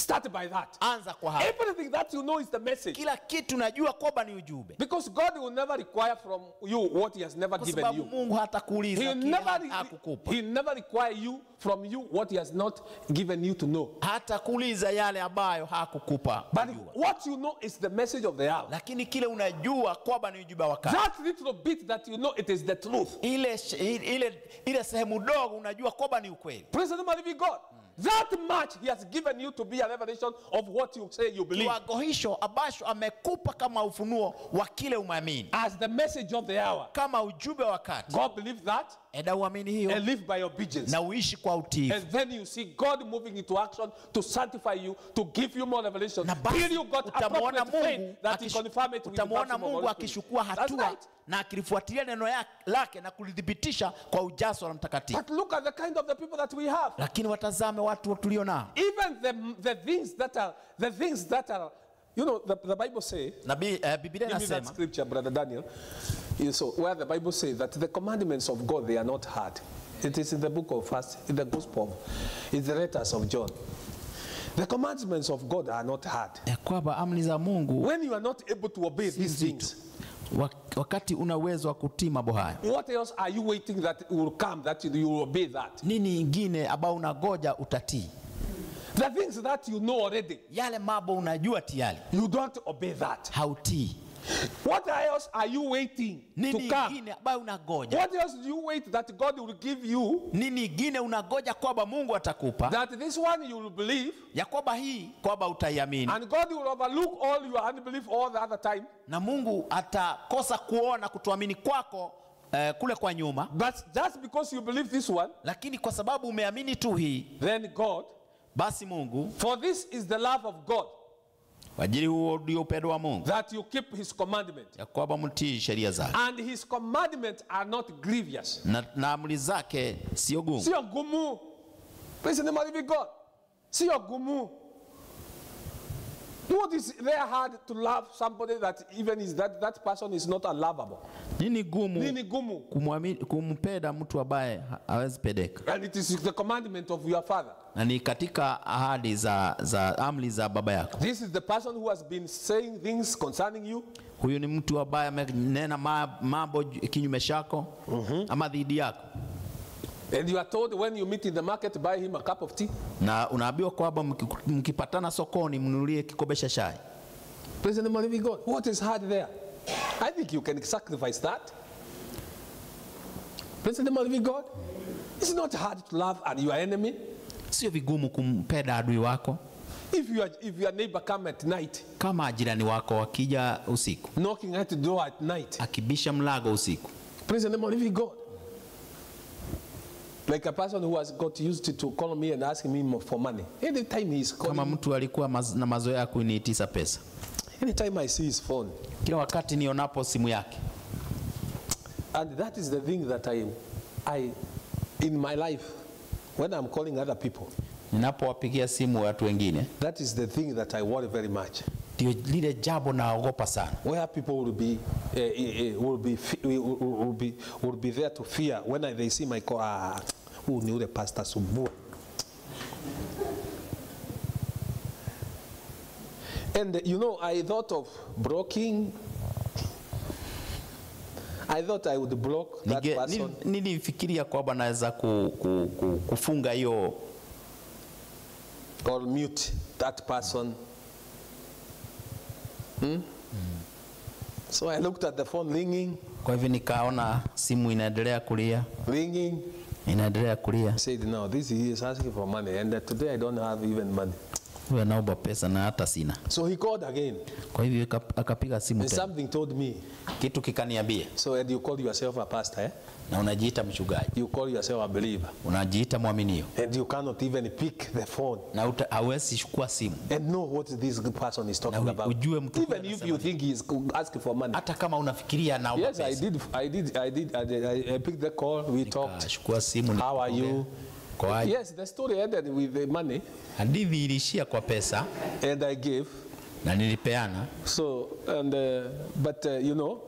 Start by that. Anza kwa hapo. Everything that you know is the message. Kila kitu najua kwamba ni ujumbe. Because God will never require from you what he has never Kwa given sababu you. Mungu hatakuuliza He kile never, hakukupa. he never require you from you what he has not given you to know. Hatakuuliza yale ambayo hakukupa But kujua. what you know is the message of the hour. Lakini kile unajua kwamba ni ujumbe wa wakati. That little bit that you know it is the truth. Ile sehemu dogo unajua kwamba ni ukweli. Praise the name of the living God. That much he has given you to be a revelation of what you say you believe. Kiwango hicho ambacho amekupa kama ufunuo wa kile umeamini. As the message of the hour. Kama ujumbe wa wakati. God believes that. Enda uamini hiyo. And live by obedience. Na uishi kwa utiifu. And then you see God moving into action to sanctify you, to give you more revelation. Till you got appropriate faith that he confirm it with the baptism of Mungu Holy Spirit. akishukua hatua na akilifuatilia neno lake na kulithibitisha kwa ujazo wa Mtakatifu. But look at the kind of the people that we have. Lakini watazame watu tulio nao. Even the things that are you know the Bible say. Biblia Give me that inasema scripture, Brother Daniel. So where the Bible says that the commandments of God, they are not hard. It is in the book of First, in the Gospel, in the letters of John. The commandments of God are not hard. ya kwamba amri za Mungu When you are not able to obey these things, wakati una uwezo wa kutii mambo haya, what else are you waiting that it will come that you will obey that? nini ingine ambao unagoja utatii? The things that you know already, Yale mambo unajua tayari, you don't obey that. hautii. What else are you waiting Nini to come? ingine ambayo unagoja? What else do you wait that God will give you? Nini ingine unagoja kwamba Mungu atakupa? That this one you will believe, Ya kwamba hii kwamba utaiamini. and God will overlook all your unbelief all the other time. Na Mungu atakosa kuona kutuamini kwako kule kwa nyuma. But just because you believe this one, Lakini kwa sababu umeamini tu hii, then God, basi Mungu, for this is the love of God, kwa ajili huo ndio upendo wa Mungu, that you keep his commandment. ya kwamba mtii sheria zake. And his commandments are not grievous. Na amri zake sio gumu. Sio gumu. Praise the name of the living God. Sio gumu. What is there hard to love somebody that even is that person is not unlovable? Nini gumu? Nini gumu? Kumpenda mtu ambaye hawezi pedeka. And it is the commandment of your father. Na ni katika ahadi za amri za baba yako. This is the person who has been saying things concerning you. Huyu ni mtu ambaye amenena mambo kinyume chako ama dhidi yako. And you are told when you meet in the market, buy him a cup of tea. Na unaambiwa kwamba mkipatana sokoni mnunulie kikombe cha chai. Praise the name of the living God. What is hard there? I think you can sacrifice that. Praise the name of the living God. It's not hard to love your enemy. Sio vigumu kumpenda adui wako. If your neighbor come at night, kama jirani wako akija usiku, knocking at the door at night, akibisha mlango usiku. praise the name of the living God. Like a person who has got used to call me and asking me for money. Anytime he's calling, kama mtu alikuwa na mazoea ya kuniitisha pesa. Anytime I see his phone, kila wakati nionapo simu yake. And that is the thing that I in my life, when I'm calling other people, ninapowapigia simu watu wengine, that is the thing that I worry very much. Ndio lile jambo naogopa sana. Where people will be there to fear when they see my call. Who knew the pastor Subua? And you know, I thought of blocking. I thought I would block that person. Nilifikiria kwamba naweza kufunga hiyo or mute that person. So I looked at the phone ringing. Kwa hivyo nikaona simu inaendelea kulia. Ringing. Inaendelea kulia. I said, no, this is asking for money, and today I don't have even money. Wewe naomba pesa na hata sina. So he called again. Kwa hivyo akapiga simu tena. Something told me. Kitu kikaniambia. So and you call yourself a pastor, eh? Na unajiita mchungaji. You call yourself a believer. Unajiita mwaminio. And you cannot even pick the phone. Na hawezi chukua simu. And know what this person is talking about. Ujue mtu even if you think he is asking for money. Hata kama unafikiria naomba pesa. Yes, I picked the call, we talked. Chukua simu. How are you? Yes, the story ended with the money. Hadithi ilishia kwa pesa. And I gave. Na nilipeana. So, and but you know,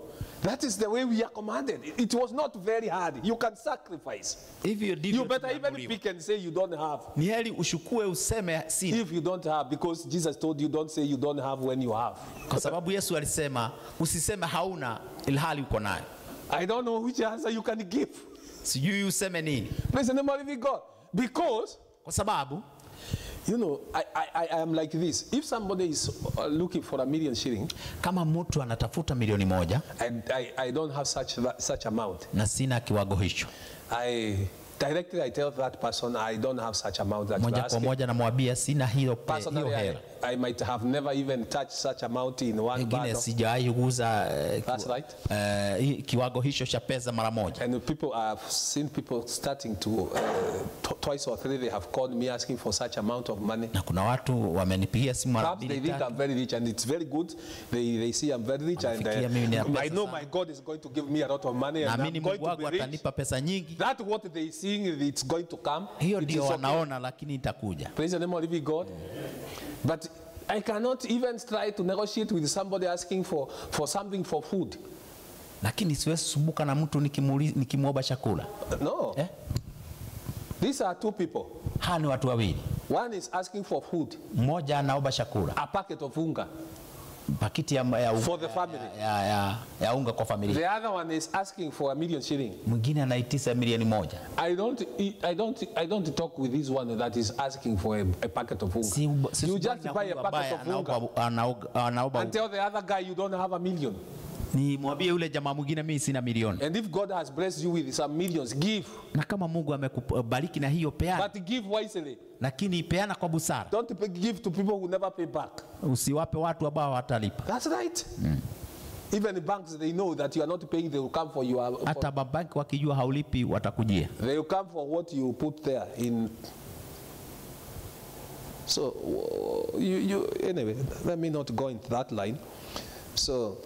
That is the way we are commanded. It was not very hard. You can sacrifice. Hivyo ndivyo You better even tumeamriwa. pick and say you don't have. Ni heri ushukue useme sina, If you don't have, because Jesus told you don't say you don't have when you have. kwa sababu Yesu alisema usiseme hauna ilhali uko nayo. I don't know which answer you can give. Sijui useme nini, Praise the name of living God. Because, kwa sababu you know, I am like this. If somebody is looking for $1 million, kama mtu anatafuta milioni moja I don't have such amount. na sina kiwango hicho, Directly I tell that person I don't have such amount that you're moja kwa asking. moja namwambia sina hiyo Personally, hela. I might have never even touched such amount in one Pengine bundle. sijawahi kuuza That's right. kiwango hicho cha pesa mara moja. And people, I've seen people starting to, twice or three, they have called me asking for such amount of money. Na kuna watu wamenipigia simu mara Perhaps they mbili think I'm tatu, very rich, and it's very good. They see I'm very rich, and Wanafikiria mimi nina pesa I know sana. my God is going to give me a lot of money, and naamini I'm going Mungu to wangu be rich. atanipa pesa nyingi. That's what they seeing, it's going to come. Hiyo It ndio is okay. wanaona, lakini itakuja. Praise the name of living God. But I cannot even try to negotiate with somebody asking for something for food. Lakini siwezi sumbuka na mtu nikimwomba chakula. No. These are two people. Hawa ni watu wawili. One is asking for food, Mmoja anaomba chakula, a packet of unga pakiti ya unga, for the family. ya unga kwa familia. The other one is asking for $1 million. Mwingine anaitisa milioni moja. I don't talk with this one that is asking for a packet of unga. You just buy a packet of unga and tell the other guy you don't have $1 million. Ni mwambie yule jamaa mwingine mimi sina milioni. And if God has blessed you with some millions, give. Na kama Mungu amekubariki na hiyo peana, But give wisely. lakini peana kwa busara. Don't give to people who never pay back. Usiwape watu ambao watalipa. That's right. Even the banks, they know that you are not paying, they will come for you. Hata mabanki wakijua haulipi watakujia. They will come for what you put there in. So anyway, let me not go into that line. So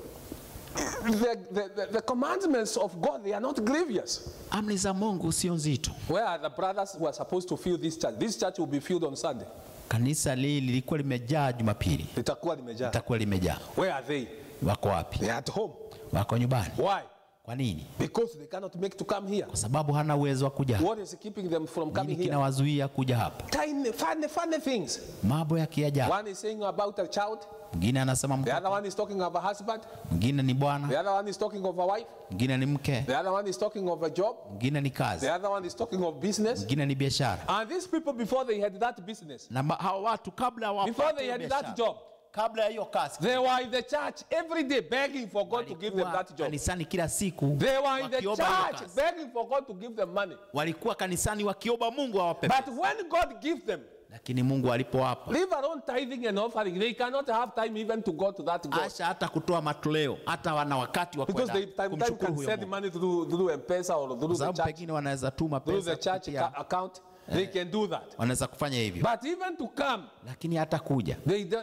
the commandments of God, they are not grievous. Amri za Mungu sio nzito. Where are the brothers who are supposed to fill this church? This church will be filled on Sunday. Kanisa lilikuwa limejaa Jumapili. Litakuwa limejaa. Litakuwa limejaa. Where are they? Wako wapi? They are at home. Wako nyumbani. Why? Kwa nini? Because they cannot make to come here. Kwa sababu hana uwezo wa kuja. What is keeping them from coming Nini here? kinawazuia kuja hapa? Tiny, funny things. Mambo ya kiajabu. One is saying about a child. Mwingine anasema The other mtoto. one is talking of a husband. Mwingine ni The bwana. other one is talking of a wife. Mwingine ni mke. The other one is talking of a job. Mwingine ni kazi. The other one is talking of business. Mwingine ni biashara. And these people, before they had that business, Na hao watu kabla before they had that job, kabla ya hiyo kazi, they were in the church every day begging for God to give them that job. kanisani kila siku. They were in the wakiomba hiyo church kazi. begging for God to give them money. Walikuwa kanisani wakiomba Mungu awape. But when God gives them, Lakini Mungu alipowapa, leave alone tithing and offering, they cannot have time even to go to that God. Asha hata kutoa matoleo, hata wana wakati wa Because they kwenda time kumshukuru can huyo send Mungu. money through M-Pesa or through the Sababu church, pengine wanaweza tuma through the pesa church kupitia, account. They can do that. wanaweza kufanya hivyo. But even to come, Lakini hata kuja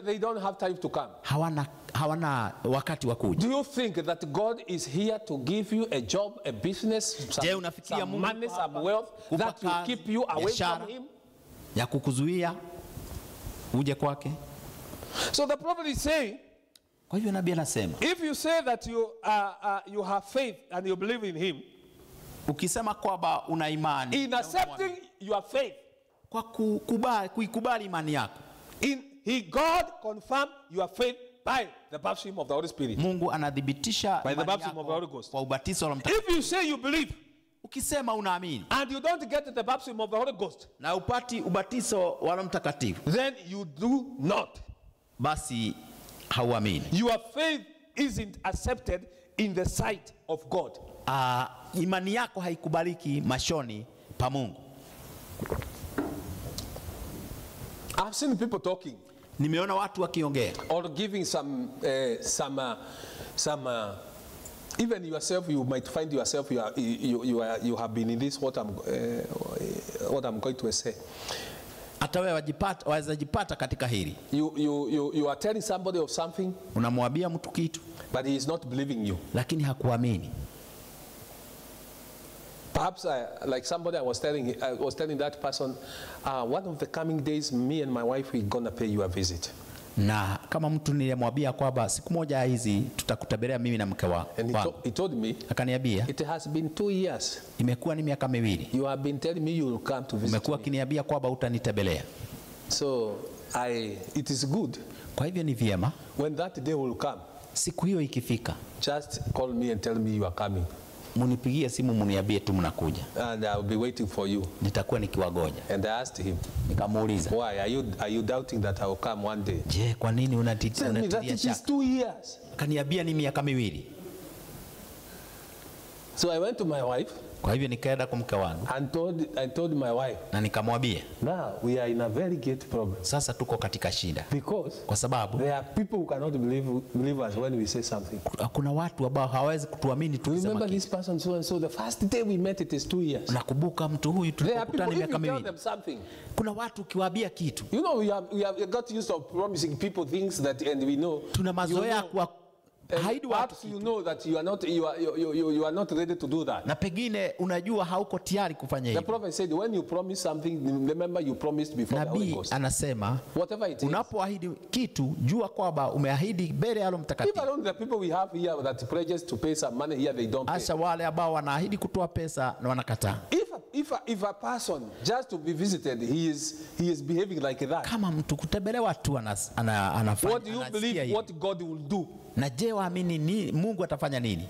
they don't have time to come. hawana wakati wa kuja. Do you think that God is here to give you a job, a business, Je, unafikiria some Mungu money, hapa some wealth kupa that will kazi, keep you away biashara, from Him? ya kukuzuia uje kwake? So the prophet is saying, Kwa hivyo nabii anasema, if you say that you have faith and you believe in Him, ukisema kwamba una imani in accepting your faith, kwa kuikubali imani yako, God confirmed your faith by the baptism of the Holy Spirit. Mungu anadhibitisha By the imani baptism yako of the Holy Ghost. kwa ubatizo wa Mtakatifu. If you say you believe Ukisema unaamini and you don't get the baptism of the Holy Ghost, na upati ubatizo wa Roho Mtakatifu, then you do not. basi hauamini. Your faith isn't accepted in the sight of God. Imani yako haikubaliki machoni pa Mungu. I've seen people talking Nimeona watu wakiongea or giving even yourself, you might find yourself you have been in this what I'm going to say. hata wewe waweza jipata katika hili. You are telling somebody of something, Unamwambia mtu kitu but he is not believing you. lakini hakuamini. Perhaps like somebody I was telling that person, one of the coming days, me and my wife, we're gonna pay you a visit. Na kama mtu nilimwambia kwamba siku moja hizi tutakutembelea mimi na mke wangu. And he told me, akaniambia it has been 2 years. Imekuwa ni miaka 2. You have been telling me you will come to visit Umekuwa me. kiniambia kwamba utanitembelea. So it is good. Kwa hivyo ni vyema When that day will come, siku hiyo ikifika, just call me and tell me you are coming. Munipigie simu muniambie tu mnakuja. And I will be waiting for you. Nitakuwa nikiwagoja. And I asked him, nikamuuliza, why are you doubting that I will come one day? Je, kwa nini Tell me that unatilia it is shaka? 2 years. Kaniambia ni miaka 2. So I went to my wife. Kwa hivyo nikaenda kwa mke wangu And I told my wife, na nikamwambia, now we are in a very great problem. sasa tuko katika shida. Because Kwa sababu there are people who cannot believe us when we say something. kuna watu ambao hawawezi kutuamini You tukisema remember kitu. this person so and so, the first day we met it is 2 years. Nakumbuka mtu huyu There are people, tulipokutana if miaka you tell 2. them something, Kuna watu ukiwaambia kitu, you know, we have got used to promising people things that, and we know, tuna mazoea you know, kwa haidi watu perhaps you know that you are not ready to do that. na pengine unajua hauko tayari kufanya The hivyo. prophet said, when you promise something, remember you promised before the Holy Nabii Ghost. anasema Whatever it is. unapoahidi kitu, jua kwamba umeahidi mbele ya Roho Mtakatifu. Even the people we have here that pledges to pay some money here, they don't pay. Hasa wale ambao wanaahidi kutoa pesa na wanakataa. If a person just to be visited, he is behaving like that. Kama mtu kutembelewa tu anafanya, What do you believe what God will do? Na je, waamini ni Mungu atafanya nini?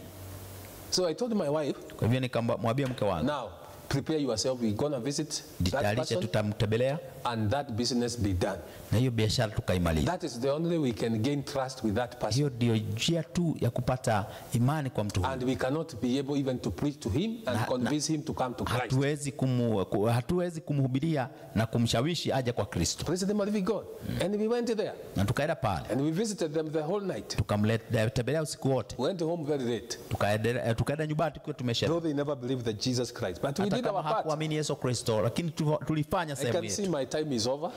So I told my wife, Kwa hivyo nikamwambia mke wangu, now prepare yourself, we're going to visit that jitayarishe, person tutamtembelea and that business be done. na hiyo biashara tukaimaliza. That is the only way we can gain trust with that person. Hiyo ndio njia tu ya kupata imani kwa mtu huyu. And we cannot be able even to preach to him and convince him to come to Christ. Hatuwezi kumhubiria na kumshawishi aje kwa Kristo. Praise the living God. And we went there Na tukaenda pale, and we visited them the whole night. tukamtembelea usiku wote. We went home very late. Tukaenda nyumbani tukiwa tumesha. Though they never believed that Jesus Christ. But we Hata did kama our part. hakuamini Yesu Kristo, lakini tulifanya I sehemu can see yetu. my time is over,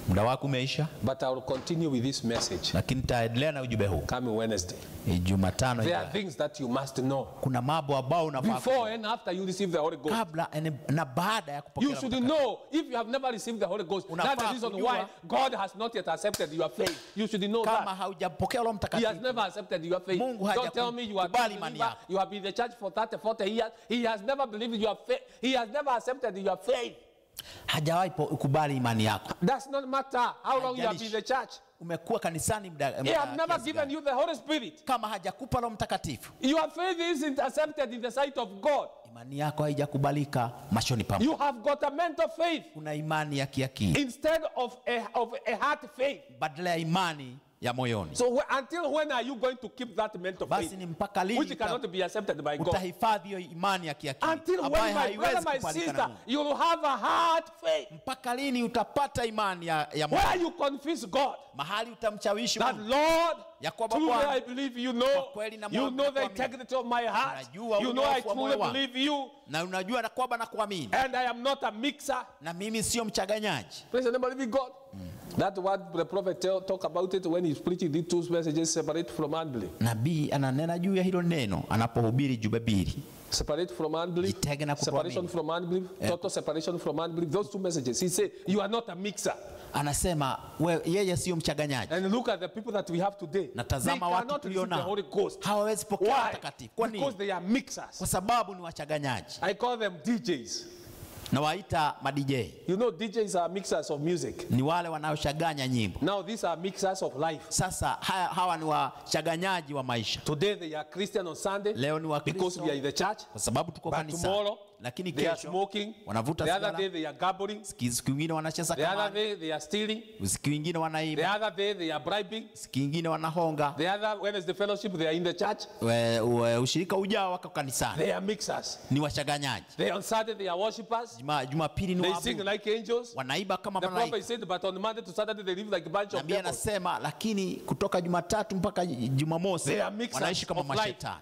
Muda wako umeisha, but I will continue with this message lakini taendelea na ujumbe huu. coming Wednesday. Jumatano There are things that you must know kuna mambo ambao unafaa before and after you receive the Holy Ghost. kabla na baada ya kupokea. You should know if you have never received the Holy Ghost. That's the reason why God has not yet accepted your faith. You should know Kama that. haujapokea Roho He Mtakatifu, has never accepted your faith. Mungu Don't tell me you are hajakubali imani yako. you have been in the church for 30, 40 years. He has never believed your faith. He has never accepted your faith. hajawahi kubali imani yako. Does not matter how long you have been in the church. Umekuwa kanisani muda He has never given you the Holy Spirit. kama hajakupa Roho Mtakatifu, Your faith isn't accepted in the sight of God. imani yako haijakubalika machoni pa Mungu. You have got a mental faith Kuna imani ya kiakili instead of a heart faith. badala ya imani ya moyoni. So until when are you going to keep that mental faith, Basi ni mpaka lini which cannot be accepted by God? utahifadhi hiyo imani ya kiakili Until when, ambayo my brother, haiwezi my kubalika na sister, Mungu? you will have a heart faith Mpaka lini utapata imani ya moyo, where you confess God mahali utamshawishi that Mungu Lord, ya kwamba truly Bwana, I believe you know, kwa kweli na you moyo know the nakuamini. integrity of my heart, Unajua you know I unyofu wa moyo truly wangu. believe you, na unajua na kwamba nakuamini and I am not a mixer. na mimi sio mchaganyaji. Praise the name of the living God. That what the prophet talk about it when he's preaching these two messages, separate from unbelief. Nabii ananena juu ya hilo neno anapohubiri jumbe mbili, Separate from unbelief, Jitenge na kutoamini. separation from unbelief, total separation from unbelief. Those two messages. He said, you are not a mixer. anasema yeye sio mchaganyaji. And look at the people that we have today. Na They tazama watu cannot receive the tulionao Holy Ghost. hawawezi pokea Why? mtakatifu. Kwa nini? Because they are mixers. Kwa sababu ni wachaganyaji. I call them DJs. Na waita ma-DJ. You know, DJs are mixers of music. Ni wale wanaochaganya nyimbo. Now these are mixers of life. Sasa hawa ni wachaganyaji wa maisha. Today they are Christian on Sunday Leo ni Wakristo because we are in the church. kwa sababu tuko But kanisa. tomorrow Lakini they are kesho smoking. wanavuta The other day sigara. they are gambling. Siku nyingine wanacheza The other kamari. day they are stealing. Siku nyingine The wanaiba. other day they are bribing. Siku nyingine wanahonga. The other, when is the fellowship, they are in the church. Ushirika ujao wako kanisani. They are mixers. Ni wachaganyaji. They on Saturday they are worshippers. Jumapili ni They sing waabudu. like angels. Wanaiba kama The malaika. prophet said, but on Monday to Saturday they live like a bunch of Nabii devils. anasema lakini kutoka Jumatatu mpaka Jumamosi They are mixers wanaishi kama of life. mashetani.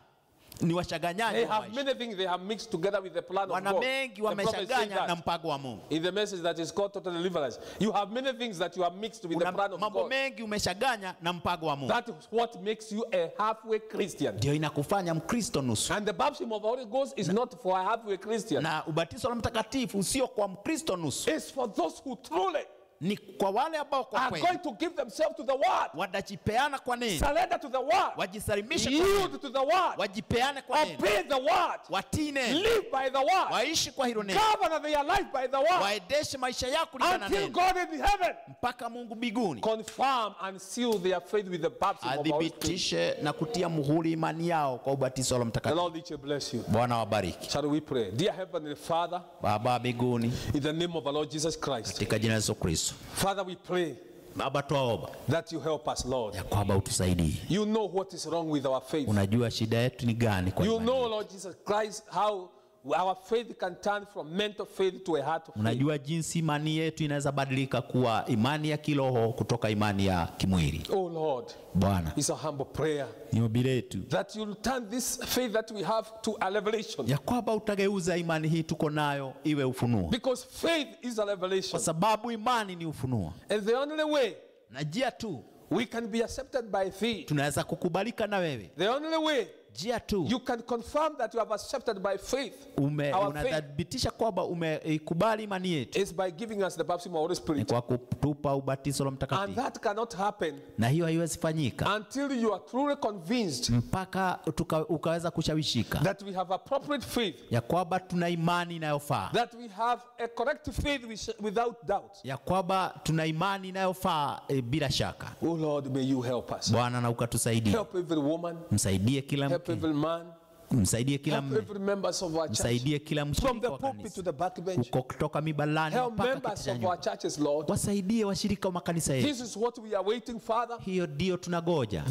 Ni wachaganyaji They wa have maisha. many things they have mixed together with the plan of Wana God. mengi The prophet said wamechanganya na that mpango wa Mungu. in the message that is called total deliverance. You have many things that you have mixed with the Una plan of mambo God. mengi umechanganya na mpango wa Mungu. That is what makes you a halfway Christian. Ndio inakufanya Mkristo nusu. And the baptism of the Holy Ghost is not for a halfway Christian. Na ubatizo wa Mtakatifu sio kwa Mkristo nusu. It's for those who truly ni kwa wale ambao kwa are kweli going to give themselves to the word, watajipeana kwa nini, surrender to the word, wajisalimishe kwa nini, yield to the word, wajipeane kwa nini, obey the word, watii neno, live by the word, waishi kwa hilo neno, govern their life by the word, waendeshe maisha yao kulingana na until neno, God in heaven mpaka Mungu mbinguni confirm and seal their faith with the baptism of the Holy Spirit. adhibitishe na kutia muhuri imani yao kwa ubatizo wa Roho The Mtakatifu. Lord richly bless you. Bwana wabariki. Shall we pray? Dear Heavenly Father, Baba mbinguni, in the name of our Lord Jesus Christ, katika jina la Yesu Kristo, Father, we pray Baba twaomba that you help us, Lord. ya kwamba utusaidie. You know what is wrong with our faith. Unajua shida yetu ni gani kwa You imani know, yetu. Lord Jesus Christ, how our faith can turn from mental faith to a heart of faith. Unajua jinsi imani yetu inaweza badilika kuwa imani ya kiroho kutoka imani ya kimwili. Oh Lord, Bwana, it's a humble prayer ni ombi letu that you'll turn this faith that we have to a revelation. ya kwamba utageuza imani hii tuko nayo iwe ufunuo, Because faith is a kwa revelation. sababu imani ni ufunuo, And the only way na njia tu we can be accepted by thee, tunaweza kukubalika na wewe, the only way njia tu you can confirm that you have accepted by faith, our faith, unathibitisha kwamba umeikubali imani yetu is by giving us the baptism of the Holy ni Spirit. kwa kutupa ubatizo wa And Mtakatifu, that cannot happen na hiyo haiwezi fanyika until you are truly convinced mpaka ukaweza kushawishika that we have appropriate faith, ya kwamba tuna imani inayofaa, that we have a correct faith without doubt. ya kwamba tuna imani inayofaa bila shaka. Oh Lord, may you help us. Bwana, na ukatusaidie, Help every woman, msaidie kila help mke, every man, msaidie kila help mme, every members of our church, msaidie kila from mshirika the wa pulpit to kanisa, the backbench. uko kutoka mibalani Help mpaka members kiti cha of our nyuma. churches, Lord. Wasaidie washirika wa makanisa yetu. This is what we are waiting, Father. Hiyo ndio tunagoja,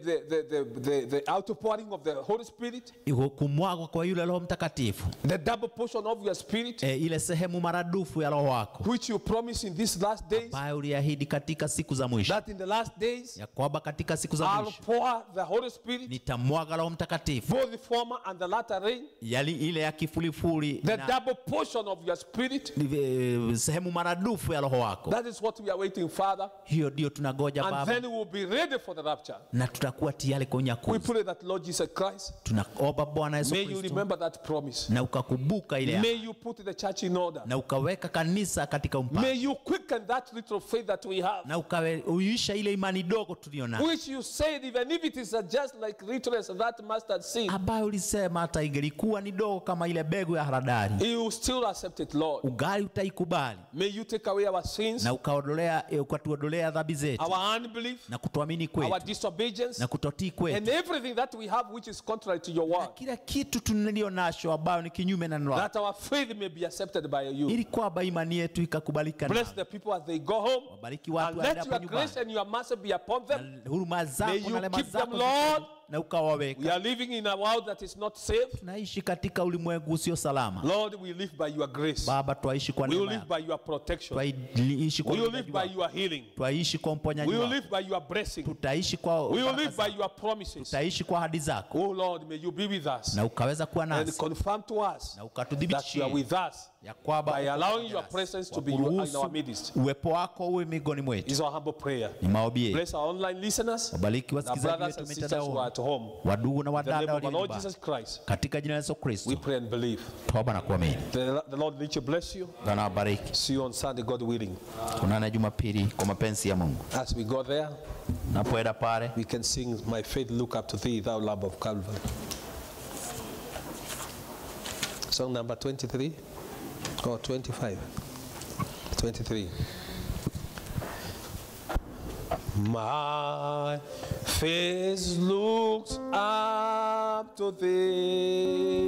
The outpouring of the Holy Spirit, kumwagwa kwa yule Roho Mtakatifu, the double portion of your Spirit, ile sehemu maradufu ya Roho wako which you promise in these last days, ambayo uliahidi katika siku za mwisho, that in the last days ya kwamba katika siku za I'll mwisho pour the Holy Spirit, nitamwaga Roho Mtakatifu, both the former and the latter rain, ile ya kifulifuli the na double portion of your Spirit. sehemu maradufu ya Roho wako. That is what we are waiting, Father. Hiyo ndio tunagoja And Baba, then we will be ready for the rapture. na tutakuwa tayari kwa We unyakuzi. pray that, Lord Jesus Christ, Tunaomba Bwana Yesu may you Kristo, remember that promise. na ukakumbuka ile May you put the church in order. na ukaweka kanisa katika May mpango, you quicken that little faith that we have, na ukauisha ile imani dogo tuliyo nayo, which you said, even if it is just like little as that mustard seed, ambayo ulisema hata ingelikuwa ni dogo kama ile begu ya haradali, you still accept it, Lord. ugali utaikubali, May you take away our sins, na ukatuondolea dhambi zetu our unbelief, na kutuamini our kwetu disobedience, na kutotii and kwetu, everything that we have which is contrary to your word, kila kitu tulio nacho ambayo ni kinyume na neno lako, that our faith may be accepted by you. ili kwamba imani yetu ikakubalika Bless nawe. the people as they go home, Wabariki watu and let waendapo your nyumbani, grace and your mercy be upon them. na huruma May zako you na rehema keep them, zako Lord. ziko na ukawaweka. We are living in a world that is not safe. Tunaishi katika ulimwengu usio salama. Lord, we live by your grace. Baba, twaishi kwa We will neema live yako, by your protection. twaishi kwa We will ulindaji live by wako, your healing. twaishi kwa uponyaji We will wako, live by your blessing. tutaishi kwa We will baraka live by zako, your promises. tutaishi kwa ahadi zako, Oh Lord, may you be with us na ukaweza kuwa and nasi confirm to us na that you are ukatuthibitishie with us ya kwamba by uko allowing pamoja your nasi. presence to Kwa be in kuruhusu our midst. uwepo wako uwe miongoni mwetu. Is our humble prayer. Ni maombi yetu. Bless our online listeners, Wabariki our wasikilizaji brothers wetu and sisters who are mitandaoni, at home. wadugu na In the name wadada of our walio Lord nyumbani, Jesus Christ, katika jina la Yesu we Kristo pray and believe. tuomba na kuamini. The Lord richly bless you. Bwana wabariki. See you on Sunday, God willing. Tuonane Jumapili kwa mapenzi ya Mungu. As we go there, Napoenda pale we can sing, My faith look up to thee, thou Lamb of Calvary. Song number 23 or 25? 23. My face looks up to thee,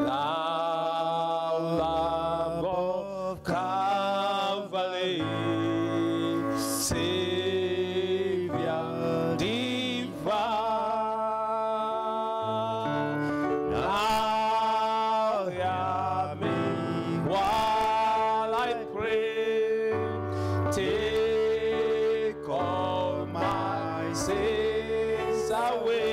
thou Lamb of Calvary, Savior divine. Now hear me while I pray. Take all my sins away.